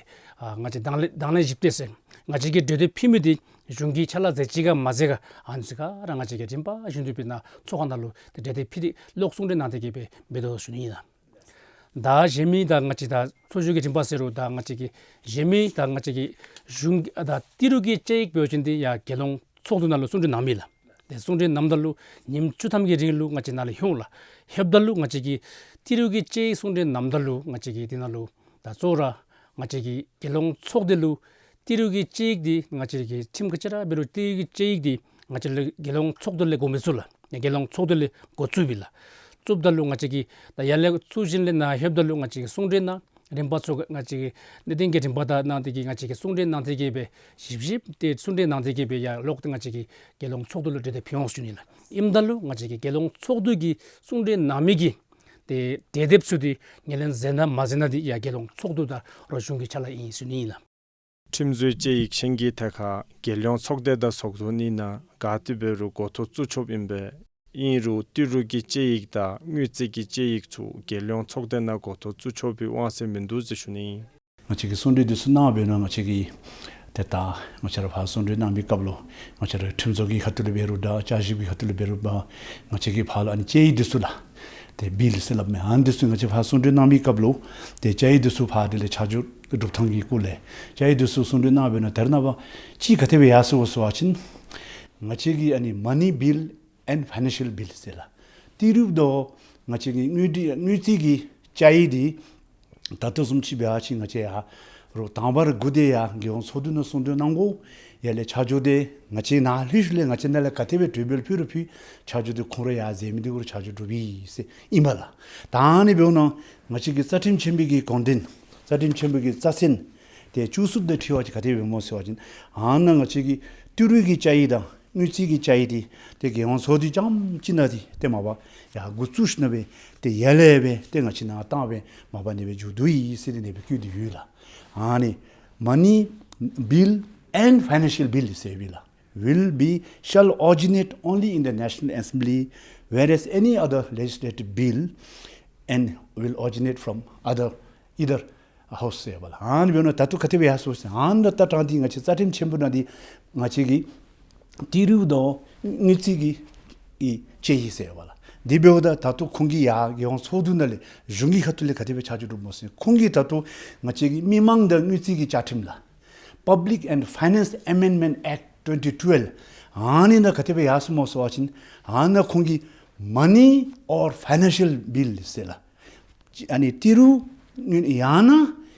ཨ་ང་བཅས་དང་ལེན་དང་ལེན་ཞིབ་ཏོག་ཟེར་ང་བཅས་ཀྱིས་གྲོས་འདེབས་ཕུལ་མི་འདི་གཞུང་གིས་ཕྱག་ལཱ་མཛད་ཅི་ག་མ་མཛད་ག་ཨ་ནི་ཚུ་ག་ར་ང་བཅས་ཀྱིས་རིམ་པ་བཞིན་དུ་སྦེ་ནཱ་ཚོགས་ཁང་ནང་ལུ་ཏེ་གྲོས་འདེབས་ཕུལ་ཏེ་ལོག་གསུང་གྲོས་གནང་སྟེ་གིས་སྦེ་འབད་དོ་ཟེར་ཞུ་ནི་ཨིན་ལགས། ད་གཞན་མི་ད་ང་བཅས་ད་ཚོགས་བཞུགས་ཀྱི་རིམ་པ་ཟེར་རུང་ད་ང་བཅས་ཀྱི་གཞན་མི་ད་ང་བཅས་ཀྱི་གཞུང་ད་ཏི་རུ་གི་དཔྱད་ཡིག་འབད་བ་ཅིན་ཏེ་ཡར་རྒྱལ་ཡོངས་ཚོགས་འདུ་ནང་ལུ་གསུང་གྲོས་གནང་མི་ལགས། ཏེ་གསུང་གྲོས་གནངམ་ད་ལུ་ཉིནམ་བཅུ་ཐམ་གྱི་རིང་ལུ་ང་བཅས་ནཱ་ལུ་ལྷོདཔ་ལགས། ལྷོདཔ་ད་ལུ་ང་བཅས་ཀྱིས་ཏི་རུ་གི་དཔྱད་ཡིག་གསུང་གྲོས་གནངམ་ད་ལུ་ང་བཅས་ཀྱིས་དེ་ནང་ལུ་ད་གཙོ་བོ་ར་ང་བཅས་ཀྱི་རྒྱལ་ཡོངས་ཚོགས་སྡེ་ལུ་ཏི་རུ་གི་དཔྱད་ཡིག་འདི་ང་བཅས་ཀྱི་ཁྲིམས་ག་ཅི་ར་འབད་རུང་ཏི་རུ་གི་དཔྱད་ཡིག་འདི་ང་བཅས་ལུ་རྒྱལ་ཡོངས་ཚོགས་འདུ་ལས་འགོ་མི་ཚུགས་ལགས། རྒྱལ་ཡོངས་ཚོགས་འདུ་ལས་འགོ་བཙུགས་པས་ལགས། བཙུགསཔ་ད་ལུ་ང་བཅས་ཀྱིས་ད་ཡར་ལས་བཙུགས་ཞིནམ་ལས་ནཱ་ལྷོདཔ་ད་ལུ་ང་བཅས་ཀྱིས་གསུང་གྲོས་ནང་རིམ་པ་ཚུ་ང་བཅས་ཀྱིས་གནད་དོན་གྱི་རིམ་པ་དང་གནང་སྟེ་གིས་ང་བཅས་ཀྱིས་གསུང་གྲོས་གནང་སྟེ་གིས་སྦེ་ཞིབ་ཞིབ་ཏེ་གསུང་གྲོས་གནང་སྟེ་གིས་སྦེ་ཡར་ལོག་སྟེ་ང་བཅས་ཀྱིས་རྒྱལ་ཡོངས་ཚོགས་འདུ་ལུ་གྲོས་འདེབས་ཕུལ་འོང་ཟེར་ཞུ་ནི་ལགས། ཨིནམ་ད་ལུ་ང་བཅས་ཀྱིས་རྒྱལ་ཡོངས་ཚོགས་འདུ་གིས་གསུང་གྲོས་གནང་མི་གི་ཏེ་གྲོས་འདེབས་ཚུ་འདི་ངོས་ལེན་མཛད་ན་མ་མཛད་ན་འདི་ཡར་རྒྱལ་ཡོངས་ཚོགས་འདུ་དང་རོགས་གཞུང་གི་ཕྱག་ལཱ་ཨིན་ཟེར་ཞུ་ནི་ཨིན་ལགས། ཁྲིམས་བཟོའི་དཔྱད་ཡིག་གཞན་གྱི་ཐད་ཁར་རྒྱལ་ཡོངས་ཚོགས་སྡེ་དང་ཚོགས་འདུ་གཉིས་ནང་ག་ཏེ་འབད་རུང་འགོ་ཐོག་བཙུགས་ཆོགཔ་ཨིན་པས། ཨིན་རུང་ཏི་རུ་གི་དཔྱད་ཡིག་དང་དངུལ་རྩིས་ཀྱི་དཔྱད་ཡིག་ཚུ་རྒྱལ་ཡོངས་ཚོགས་སྡེ་ནང་འགོ་ཐོག་བཙུགས་ཆོག་པའི་དབང་ཚད་མིན་འདུག་ཟེར་ཞུ་ནི་ཨིན། ང་བཅས་ཀྱིས་གསུང་གྲོས་འདི་ཚུ་གནང་བའི་ནང་ང་བཅས་ཀྱིས་ཏེ་ད་ང་བཅས་ར་ཕར་གསུང་གྲོས་གནང་བའི་སྐབས་ལུ་ང་བཅས་ར་ཁྲིམས་བཟོ་གི་ཁ་ཐུག་ལས་འབད་རུང་འདྲ་བསྐྱར་ཞིབ་ཀྱི་ཁ་ཐུག་ལས་འབད་རུང་འདྲ་ང་བཅས་ཀྱིས་ཕར་ལུ་ཨ་ནི་དཔྱད་ཡིག་འདི་ཚུ་ལགས། ཏེ་བིལ་ཟེར་སླབ་མི་ཨ་ནི་འདི་ཚུ་ང་བཅས་ཕར་གསུང་གྲོས་གནང་བའི་སྐབས་ལུ་ཏེ་དཔྱད་ཡིག་འདི་ཚུ་ཕར་དེ་ལས་ཆ་འཇོག་སྒྲུབ་ཐངས་ཀྱི་སྐོར་ལས་དཔྱད་ཡིག་འདི་ཚུ་གསུང་གྲོས་གནང་བའི་ནང་ད་རེས་ནངས་པ་ཅིག་ག་དེ་སྦེ་ཡར་སོང་ཟེར་བ་ཅིན་ང་བཅས་ཀྱིས་ཨ་ནི་མ་ནི་བིལ་ཨེནཌ་ཕའི་ནན་ཤལ་བིལ་ཟེར་ལགས། ཏི་རུ་དང་ང་བཅས་ཀྱི་དངུལ་འདི་དངུལ་རྩིས་ཀྱི་དཔྱད་ཡིག་འདི་ད་ལྟོ་བཟུམ་ཅིག་འབད་བ་ཅིན་ང་བཅས་ཡར་རོགས་དང་པ་ར་འགོ་དེ་ཡར་རྒྱལ་ཡོངས་ཚོགས་འདུ་ནང་གསུང་གྲོས་གནང་དགོ། ཡར་ལས་ཆ་འཇོག་འདི་ང་བཅས་ནཱ་ལྷོད་ཞིནམ་ལས་ང་བཅས་ནཱ་ལས་ག་དེ་སྦེ་གྲོས་འབུལ་ཕུལ་རུང་ཕུལ་ཆ་འཇོག་འདི་ཁོང་ར་ཡར་མཛད་མི་འདི་གུ་ར་ཆ་འཇོག་གྲུབ་ཡི་ཟེར་ཨིན་པས་ལགས། ད་ཨ་ནི་འབདཝ་ད་ང་བཅས་ཀྱི་རྩ་ཁྲིམས་ཆེན་པོའི་གི་དགོངས་དོན་རྩ་ཁྲིམས་ཆེན་པོའི་གི་རྩ་ཚན་ཏེ་བཅུ་གསུམ་དང་འཁྲིལ་བ་ཅིན་ག་དེ་སྦེ་སྨོ་ཟེར་བ་ཅིན་ཨ་ནཱ་ང་བཅས་ཀྱི་ཏི་རུ་གི་བཅའ་ཡིག་དང་དངུལ་རྩིས་ཀྱི་བཅའ་ཡིག་འདི་ཏེ་རྒྱལ་ཡོངས་ཚོགས་འདུ་རྐྱངམ་གཅིག་ནང་འདི་ཏེ་མ་པ་ཡར་འགོ་བཙུགས་ཞིནམ་ལས་ཏེ་ཡར་ལས་སྦེ་ཏེ་ང་བཅས་ནཱ་བཏང་སྦེ་མ་པ་ཨ་ནི་སྦེ་མཇུག་བསྡུ་ཡི་ཟེར་ཏེ་ཨ་ནི་སྦེ་བཀོད་དེ་ཡོད་ལགས། ཨ་ནི་money, bill and financial bill ཟེར་ཡོད་ལགས། Will be, shall originate only in the National Assembly, whereas any other legislative bill and will originate from other, either house ཟེར་བ་ལགས། ཨ་ནི་འབདཝ་ད་ད་ལྟོ་ག་དེ་སྦེ་ཡར་སོང་ཟེར་ཨ་ནི་ད་ལྟོ་དྲངས་ཏེ་ང་བཅས་རྩ་ཁྲིམས་ཆེན་པོ་ནང་འདི་ང་བཅས་ཀྱི་ཏི་རུ་དང་དངུལ་རྩིས་ཀྱི་ཨི་བཅའ་ཡིག་ཟེར་བ་ལགས། དེ་འབདཝ་ད་ད་ལྟོ་ཁོང་གིས་ཡར་རྒྱལ་ཡོངས་ཚོགས་འདུ་ནང་ལས་གཞུང་གི་ཁ་ཐུག་ལས་ག་དེ་སྦེ་ཆ་འཇོག་གྲུབ་སྨོ་ཟེར་ཁོང་གིས་ད་ལྟོ་ང་བཅས་ཀྱི་མི་མང་དང་དངུལ་རྩིས་ཀྱི་བཅའ་ཁྲིམས་ལགས། Public and Finance Amendment Act twenty twelve ཨ་ནི་ནང་ག་དེ་སྦེ་ཡར་སོང་སྨོ་ཟེར་བ་ཅིན་ཨ་ནཱ་ཁོང་གིས་money or financial bill ཟེར་ལགས། ཨ་ནི་ཏི་རུ་ཡང་ན་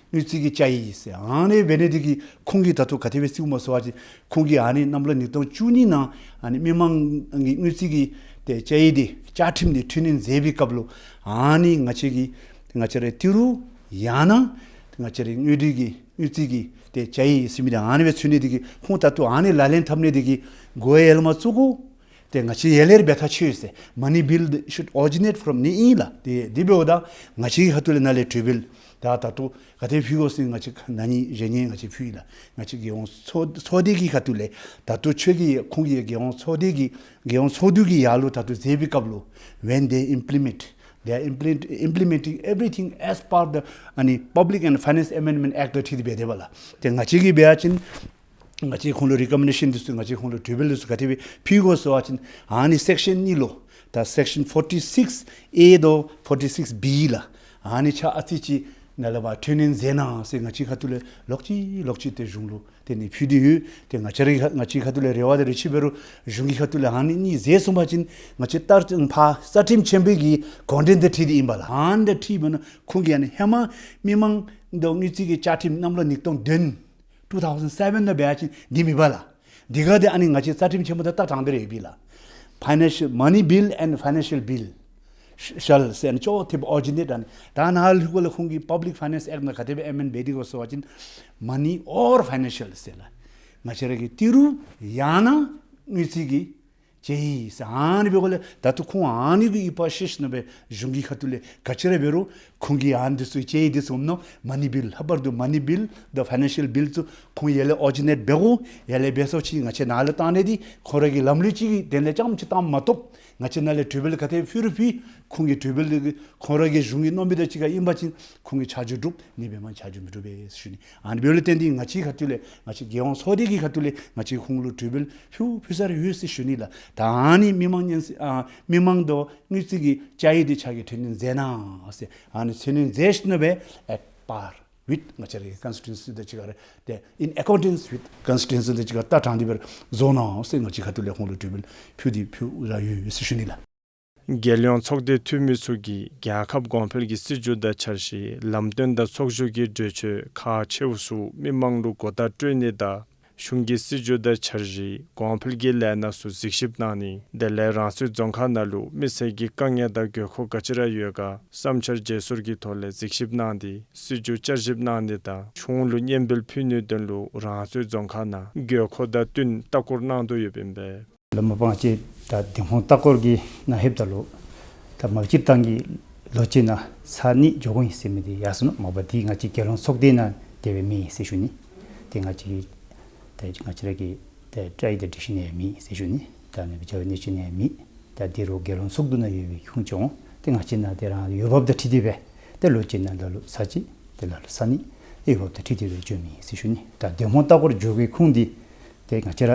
དངུལ་རྩིས་ཀྱི་བཅའ་ཡིག་ཟེར་ཨ་ནི་འབད་ནི་འདི་གིས་ཁོང་གིས་ད་ལྟོ་ག་དེ་སྦེ་བརྩིཝ་སྨོ་ཟེར་བ་ཅིན་ཁོང་གིས་ཨ་ནི་གནམ་ལོ་ཉིས་སྟོང་བཅུ་གཉིས་ནང་ཨ་ནི་མི་མང་གི་དངུལ་རྩིས་ཀྱི་ཏེ་བཅའ་ཡིག་འདི་བཅའ་ཁྲིམས་འདི་འཁྲུན་ལེན་མཛད་པའི་སྐབས་ལུ་ཨ་ནི་ང་བཅས་ཀྱི་ང་བཅས་རའི་ཏི་རུ་ཡང་ན་ང་བཅས་རའི་དངུལ་འབྲེལ་གྱི་དངུལ་རྩིས་ཀྱི་ཏེ་བཅའ་ཡིག་ཟེར་མི་འདི་ཨ་ནི་སྦེ་ཚུད་ནི་འདི་གིས་ཁོང་ད་ལྟོ་ཨ་ནི་ལག་ལེན་འཐབ་ནི་འདི་གིས་གོ་ཡལ་མ་བཙུགས་གོ། ཏེ་ང་བཅས་ཡར་ལས་ར་འབད་ཐག་ཆོད་ཟེར། Money bill should originate from ནི་ཨིན་ལགས། ཏེ་དེ་འབདཝ་ད་ང་བཅས་ཀྱི་ཁ་ཐུག་ལས་ནཱ་ལས་གྲོས་འབུལ་ད་ད་ལྟོ་ག་དེ་ཕུལ་དགོ་ཟེར་ང་བཅས་ན་ནིང་གཞེས་ནིང་ང་བཅས་ཕུལ་ཡི་ལགས། ང་བཅས་རྒྱལ་ཡོངས་ཚོགས་ཚོགས་སྡེ་གི་ཁ་ཐུག་ལས་ད་ལྟོ་ཁྱོད་ཀྱིས་ཁོང་གིས་རྒྱལ་ཡོངས་ཚོགས་སྡེ་གི་རྒྱལ་ཡོངས་ཚོགས་འདུ་གི་ཡར་ལུ་ད་ལྟོ་མཛད་པའི་སྐབས་ལུ་when they implement, they are implement- implementing everything as per the ཨ་ནི་Public and Finance Amendment Act དང་འཁྲིལ་ཏེ་འབད་དེ་འབད་ལགས། ཏེ་ང་བཅས་ཀྱིས་འབད་བ་ཅིན་ང་བཅས་ཁོང་ལུ་རི་ཀོ་མེན་ཌེ་ཤཱན་འདི་ཚུ་ང་བཅས་ཁོང་ལུ་གྲོས་འབུལ་འདི་ཚུ་ག་དེ་སྦེ་ཕུལ་དགོ་ཟེར་བ་ཅིན་ཨ་ནི་སེཀ་ཤཱན་གཉིས་ལུ་ད་སེཀ་ཤཱན་ཕོར་ཊི་སིཀསི་ཨེ་དང་ཕོར་ཊི་སིཀསི་བི་ལགས། ཨ་ནི་ཆ་ཨ་ཙི་ཅིག་ནཱ་ལས་ཕར་འཁྲུན་ལེན་མཛད་གནང་ཟེར་ང་བཅས་ཁ་ཐུག་ལས་ལོག་ཅི་ལོག་ཅི་ཏེ་གཞུང་ལུ་ཏེ་ཨ་ནི་ཕུལ་ཏེ་ཡོད། ཏེ་ང་བཅས་ར་ང་བཅས་ཁ་ཐུག་ལས་རེ་བ་དང་རེ་ཆེ་འབད་རུང་གཞུང་གི་ཁ་ཐུག་ལས་ཨ་ནི་གཉིས་མཛད་སོང་པ་ཅིན་ང་བཅས་ད་ཕར་རྩ་ཁྲིམས་ཆེན་པོའི་གི་དགོངས་དོན་དང་འཁྲིལ་ཏེ་ཨིན་པས་ལགས། ཨ་ནི་དང་འཁྲིལ་འབད་ན་ཁོང་གིས་ཨ་ནི་ཧེ་མ་མི་མང་དང་དངུལ་རྩིས་ཀྱི་བཅའ་ཁྲིམས་གནམ་ལོ་ཉིས་སྟོང་བདུན་two thousand seven ནང་འབད་བ་ཅིན་འདི་མེད་པས་ལགས། འདི་ག་འདི་ཨ་ནི་ང་བཅས་རྩ་ཁྲིམས་ཆེན་པོ་དང་ད་དྲང་སྟེ་ར་ཡོད་པས་ལགས། Financial, money bill and financial bill sh- shall ཟེར་ཨ་ནི་ཅོག་འཐདཔ་ཨོ་རི་ཇི་ནེཊ་ཨ་ནི་ད་ནཱ་ལུ་ཁོང་གིས་Public Finance Act ནང་ག་དེ་སྦེ་ཨེ་མེནཌ་འབད་དེ་གོ་ཟེར་བ་ཅིན་money or financial ཟེར་ལགས། ང་བཅས་ར་གི་ཏི་རུ་ཡང་ན་དངུལ་རྩིས་ཀྱི་བཅའ་ཡིག་ཟེར་ཨ་ནི་འབད་དགོ་ལགས། ད་ལྟོ་ཁོང་ཨ་ནི་གི་ཡིག་པར་ཤེས་ནི་སྦེ་གཞུང་གི་ཁ་ཐུག་ལས་ག་ཅི་ར་འབད་རུང་ཁོང་གིས་ཨ་ནི་འདི་ཚུ་བཅའ་ཡིག་འདི་ཚུ་ནང་མ་ནི་བིལ་ལྷག་པར་དུ་མ་ནི་བིལ་དང་ཕའི་ནན་ཤལ་བིལ་ཚུ་ཁོང་ཡར་ལས་ཨོ་རི་ཇི་ནེཊ་འབད་དགོ། ཡར་ལས་འབད་སོང་ཅི་ང་བཅས་ནཱ་ལུ་བཏང་ནི་འདི་ཁོང་ར་གི་ལམ་ལུགས་ཅིག་གི་དོན་ལས་རྐྱངམ་ཅིག་བཏངམ་མ་གཏོགས་ང་བཅས་ནཱ་ལས་གྲོས་འབུལ་ག་དེ་ཕུལ་རུང་ཕུལ་ཁོང་གི་གྲོས་འབུལ་འདི་ཁོང་ར་གི་གཞུང་གི་མནོ་མི་དང་གཅིག་ཁར་ཨིན་པ་ཅིན་ཁོང་གིས་ཆ་འཇོག་གྲུབ་ནི་སྦེ་མ་ཆ་འཇོག་མི་གྲུབ་པས་ཟེར་ཞུ་ནི། ཨ་ནི་འབདཝ་ལས་བརྟེན་ཏེ་ང་བཅས་ཁ་ཐུག་ལས་ང་བཅས་རྒྱལ་ཡོངས་ཚོགས་སྡེ་གི་ཁ་ཐུག་ལས་ང་བཅས་ཁོང་ལུ་གྲོས་འབུལ་ཕུལ་ཕུལ་ས་ར་ཡོད་ཟེར་ཞུ་ནི་ལགས། ད་ཨ་ནི་མི་མང་ཉན་ཨ་མི་མང་དང་དངུལ་རྩིས་ཀྱི་བཅའ་ཡིག་འདི་ཕྱག་གི་འཁྲུན་ལེན་མཛད་གནང་ཟེར་ཨ་ནི་འཁྲུན་ལེན་མཛད་ཞིནམ་ལས་at par with ང་བཅས་རའི་ཀོན་སི་ཊི་ཊུ་ཨན་སི་དང་གཅིག་ཁར་ཏེ་in accordance with ཀོན་སི་ཊི་ཊུ་ཨན་སི་དང་གཅིག་ཁར་ད་དྲང་སྟེ་སྦེ་ར་བཟོ་གནང་ཟེར་ང་བཅས་ཁ་ཐུག་ལས་ཁོང་ལུ་གྲོས་འབུལ་ཕུལ་ཏེ་ཕུལ་ར་ཡོད་ཟེར་ཞུ་ནི་ལགས། རྒྱལ་ཡོངས་ཚོགས་སྡེའི་འཐུས་མི་ཚུ་གིས་རྒྱལ་ཁབ་གོང་འཕེལ་གྱི་སྲིད་བྱུས་དང་འཆར་གཞི་ལམ་སྟོན་དང་ཚོགས་བཞུགས་ཀྱི་གྲོས་ཆོད་ཁག་ཆེཝ་ཚུ་མི་མང་ལུ་གོ་བརྡ་སྤྲོད་ནི་དང་གཞུང་གི་སྲིད་བྱུས་དང་འཆར་གཞི་གོང་འཕེལ་གྱི་ལས་སྣ་ཚུ་གཟིགས་ཞིབ་གནང་ནི་དེ་ལས་རང་སོའི་རྫོང་ཁག་ནང་ལུ་མི་སེར་གྱི་དཀའ་ངལ་དང་དགོས་མཁོ་ག་ཅི་ར་ཡོད་ག་བསམ་འཆར་བརྗེ་སོར་གྱི་ཐོག་ལས་གཟིགས་ཞིབ་གནང་སྟེ་སྲིད་བྱུས་བསྐྱར་ཞིབ་གནང་ནི་དང་གཞུང་ལུ་སྙན་འབུལ་ཕུལ་ནིའི་དོན་ལུ་རང་སོའི་རྫོང་ཁག་ནང་དགོས་མཁོ་དང་བསྟུན་ལྟ་སྐོར་གནང་དོ་ཡོདཔ་ཨིན་པས། ལོ་མ་པ་ང་བཅས་ད་འདེམས་ཁོངས་ལྟ་སྐོར་གྱི་ནང་ལྷོདཔ་ད་ལུ་ད་མ་པ་སྤྱིར་བཏང་གི་ལོ་གཅིག་ནང་ཚར་གཉིས་འགྱོ་དགོ་ཨིན་ཟེར་མི་འདི་ཡར་སོང་ནུག། མ་པ་འདི་ང་བཅས་རྒྱལ་ཡོངས་ཚོགས་སྡེ་ནང་དེ་སྦེ་མེད་ཟེར་ཞུ་ནི། ཏེ་ང་བཅས་ཀྱི་ཏེ་ང་བཅས་ར་གི་ཏེ་བཀྲིས་དང་སྒྲིག་གཞི་ནང་ཡང་མེད་ཟེར་ཞུ་ནི། ད་ནི་བྱ་བའི་གནས་ཚུལ་ནང་ཡང་མེད། ད་འདི་རུང་རྒྱལ་ཡོངས་ཚོགས་འདུ་ནང་ཡོད་པའི་ཁུངས་ཅིག་འོང་། ཏེ་ང་བཅས་ནང་དེ་རང་འོས་འབབ་དང་འཁྲིལ་ཏེ་སྦེ་ཏེ་ལོ་གཅིག་ནང་ལ་ལུ་ཚར་གཅིག་ཏེ་ལ་ལུ་ཚར་གཉིས་འོས་འབབ་དང་འཁྲིལ་ཏེ་སྦེ་འགྱོ་མི་ཨིན་ཟེར་ཞུ་ནི། ད་འདེམས་ཁོངས་ལྟ་སྐོར་འགྱོ་བའི་ཁུངས་འདི་ཏེ་ང་བཅས་ར་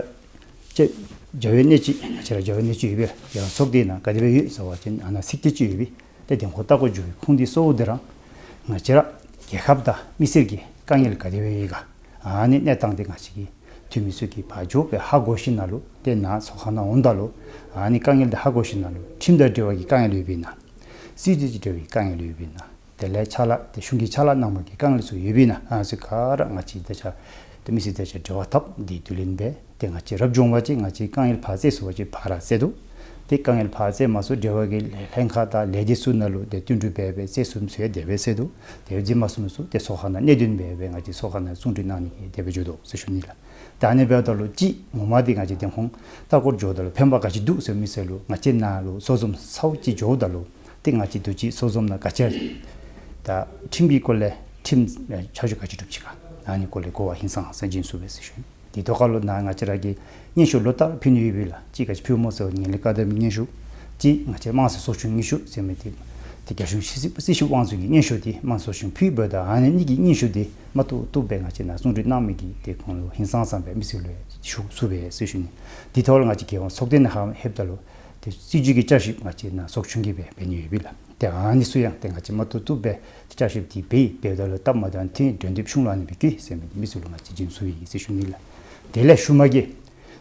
ཅིག་བྱ་བའི་གནས་ཚུལ་ང་བཅས་ར་བྱ་བའི་གནས་ཚུལ་ཡོད་པས། རྒྱལ་ཡོངས་ཚོགས་སྡེ་ནང་ག་དེ་སྦེ་ཡོད་ཟེར་བ་ཅིན་ཨ་ནཱ་ཚིག་དེ་ཅིག་ཡོད་པས། ཏེ་འདེམས་ཁོངས་ལྟ་སྐོར་འགྱོ་བའི་ཁུངས་འདི་གཙོ་བོ་འདི་ར་ང་བཅས་ར་རྒྱལ་ཁབ་དང་མི་སེར་གྱི་དཀའ་ངལ་ག་དེ་སྦེ་ཡོད་ག་ཨ་ནི་གནས་སྟངས་འདི་ང་བཅས་ཀྱི་འཐུས་མི་ཚུ་གིས་ཕར་འགྱོ་སྦེ་ཧ་གོ་ཞིནམ་ལས་ཏེ་ནཱ་ཚོགས་ཁང་ནང་འོངམ་ད་ལུ་ཨ་ནི་དཀའ་ངལ་འདི་ཧ་གོ་ཞིནམ་ལས་ཁྲིམས་དང་འབྲེལ་བའི་དཀའ་ངལ་ཡོད་པས་ན། སྲིད་བྱུས་ཀྱི་འབྲེལ་བའི་དཀའ་ངལ་ཡོད་པས་ན། དེ་ལས་ཕྱག་ལཱ་ཏེ་གཞུང་གི་ཕྱག་ལཱ་གནང་མི་གི་དཀའ་ངལ་ཚུ་ཡོད་པས་ན། ཨ་ནི་ཚུ་ག་ར་ང་བཅས་ད་ཆ་ ཏེ་མི་སེར་དང་གཅིག་ཁར་འབྲེལ་བ་འཐབ་སྟེ་དུས་ལེན་འབད། ཏེ་ང་བཅས་རབ་བྱུང་བ་ཅིན་ང་བཅས་དཀའ་ངལ་ཕར་སེལ་ཚུགས་པ་ཅིན་ཕར་ར་སེལ་དོ། ཏེ་དཀའ་ངལ་ཕར་སེལ་མ་ཚུགས་འབྲེལ་བ་གི་ལྷན་ཁག་དང་ལས་སྡེ་ཚུ་ནང་ལུ་ཏེ་བསྟུན་གྲོས་འབད་སྦེ་སེལ་ཚུགས་ཚུགས་དེ་སྦེ་སེལ་དོ། དེ་སྦེ་མཛད་མ་ཚུགས་མི་ཚུ་ཏེ་ཚོགས་ཁང་ནང་གནད་དོན་འབད་སྦེ་ང་བཅས་ཚོགས་ཁང་ནང་གསུང་གྲོས་གནང་ནི་གི་དེ་སྦེ་འགྱོ་དོ་ཟེར་ཞུ་ནི་ལགས། ད་ཨ་ནི་འབདཝ་ད་ལུ་ཅིག་ངོ་མ་འདི་ང་བཅས་འདེམས་ཁོངས་ལྟ་སྐོར་འགྱོཝ་ད་ལུ་ཕན་པ་ག་ཅི་འདུག་ཟེར་མི་ཚུ་ལུ་ང་བཅས་ནཱ་ལུ་ཚོགས་འཛོམས་ཚརཝ་ཅིག་འགྱོཝ་ད་ལུ་ཏེ་ང་བཅས་འདི་ཅིག་ཚོགས་འཛོམས་ནང་ག་ཅི་ར་ད་ཁྲིམས་ཀྱི་སྐོར་ལས་ཁྲིམས་ཨེ་ཆ་འཇོག་ག་ཅི་གྲུབ་ཅི་ག་ཨ་ནི་སྐོར་ལས་གོ་བ་ཧིང་སངས་ས་སྦྱིན་ཚུགས་པས་ཟེར་ཞུ་ནི། དེ་ཐོག་ཁར་ལུ་ནཱ་ང་བཅས་ར་གིས་སྙན་ཞུ་ལོ་ལྟར་ཕུལ་ནི་ཡོད་པས་ལགས། ཅིག་ག་ཅི་ཕུལཝ་སྨོ་ཟེར་བ་ངན་ལྷད་བཀག་སྡོམ་སྙན་ཞུ། ཅིག་ང་བཅས་དམངས་སྲིད་ཚོགས་ཆུང་སྙན་ཞུ་ཟེར་མི་འདི་ཏེ་རྒྱལ་གཞུང་སྲིད་སྲིད་སྲིད་བློན་ཚུ་གི་སྙན་ཞུ་འདི་དམངས་སྲིད་ཚོགས་ཆུང་ཕུལ་འབདཝ་ད་ཨ་ནི་གཉིས་ཀྱི་སྙན་ཞུ་འདི་མ་བཏུབ་བཏུབ་སྦེ་ང་བཅས་ནཱ་གསུང་གྲོས་གནང་མི་གིས་ཏེ་ཁོང་ལུ་ཧིང་སངས་ས་སྦེ་མི་སེར་ལུ་ཞུ་ཚུགས་པས་ཟེར་ཞུ་ནི། དེ་ཐོག་ལུ་ང་བཅས་རྒྱལ་ཡོངས་ཚོགས་སྡེ་ནང་ཧ་ལྷོདཔ་ད་ལུ་ཏེ་སྲིད་བྱུས་ཀྱི་བསྐྱར་ཞིབ་ང་བཅས་ནཱ་ཚོགས་ཆུང་གིས་སྦེ་འབད་ནི་ཡོད་པས་ལགས། ཏེ་ཨ་ནི་ཚུ་ཡང་ཏེ་ང་བཅས་མ་བཏུབ་བཏུབ་སྦེ་བསྐྱར་ཞིབ་འདི་འབད་འབདཝ་ད་ལུ་སྟབས་མ་བདེཝ་ཅིན་འགྲོ་འདེབས་གཞུང་ལུ་ཨ་ནི་སྦེ་བཀོད་ཟེར་མི་འདི་མི་སེར་ལུ་ང་བཅས་སྦྱིན་ཚུགས་ཡི་ཟེར་ཞུ་ནི་ལགས། དེ་ལས་ཤུལ་མ་གི་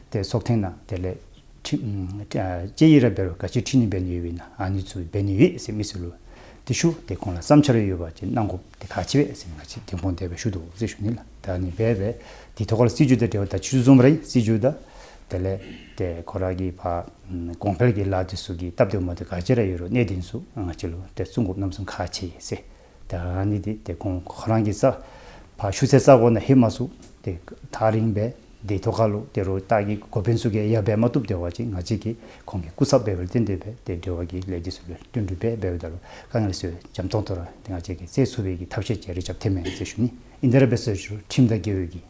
ཏེ་ཚོགས་ཐེངས་ནང་དེ་ལས་ཁྲིམས་ཨ་དཔྱད་ཡིག་ར་འབད་རུང་ག་ཅི་ཁྲིད་ནི་འབད་ནི་ཡོད་པས་ན་ཨ་ནི་ཚུ་འབད་ནི་ཡོད་ཟེར་མི་སེར་ལུ་ཏེ་ཞུ། ཏེ་ཁོང་ལུ་བསམ་འཆར་ཡོད་པ་ཅིན་གནང་དགོཔ་ཏེ་ཁག་ཆེ་བས་ཟེར་ང་བཅས་འདེམས་ཁོངས་དེ་སྦེ་ཞུ་དོ་ཟེར་ཞུ་ནི་ལགས། ད་ཨ་ནི་སྦེ་སྦེ་དེ་ཐོག་ཁར་སྲིད་བྱུས་དང་འབྲེལ་བ་ད་ཅི་བཟུམ་ར་ཨིན། སྲིད་བྱུས་དང་དེ་ལས་ཏེ་ཁོ་ར་གི་ཕར་གོང་འཕེལ་གྱི་ལཱ་འདི་ཚུ་གི་སྟབས་བདེཝ་མ་བདེཝ་ག་ཅི་ར་ཡོད་རུང་གནད་དོན་ཚུ་ང་བཅས་ལུ་ཏེ་གསུང་དགོཔ་གནམ་མེད་ས་མེད་ཁག་ཆེ་ཟེར། ད་ཨ་ནི་འདི་ཏེ་ཁོང་ཁོ་ར་གི་ས་ཕར་ཞུ་སའི་ས་གོ་ནང་ལྷོད་མ་ཚུགས། ཏེ་ཐག་རིང་སྦེ་དེ་ཐོག་ཁར་ལུ་ཏེ་རོགས་ལྟ་གི་འགོ་དཔོན་ཚུ་གིས་ཡང་འབད་མ་བཏུབ་སྟེ་འབད་བ་ཅིན་ང་བཅས་ཀྱིས་ཁོང་གི་སྐུ་ཚབ་འབད་བར་བརྟེན་ཏེ་སྦེ་ཏེ་འབྲེལ་བ་གི་ལས་འདི་ཚུ་ལུ་བསྟུན་གྲོས་འབད་འབདཝ་ད་ལུ་དཀའ་ངལ་ཚུ་འཇམ་ཏོང་ཏོ་ར་ཏེ་ང་བཅས་ཀྱིས་སེལ་ཚུགས་པའི་གི་ཐབས་ཤེས་ཅིག་རེ་རྐྱབ་ཐོནམ་མས་ཟེར་ཞུ་ནི། ཨིན་ཏེ་ར་འབད་ཟེར་ཞུ་ཁྲིམས་དང་འགལ་བའི་གི་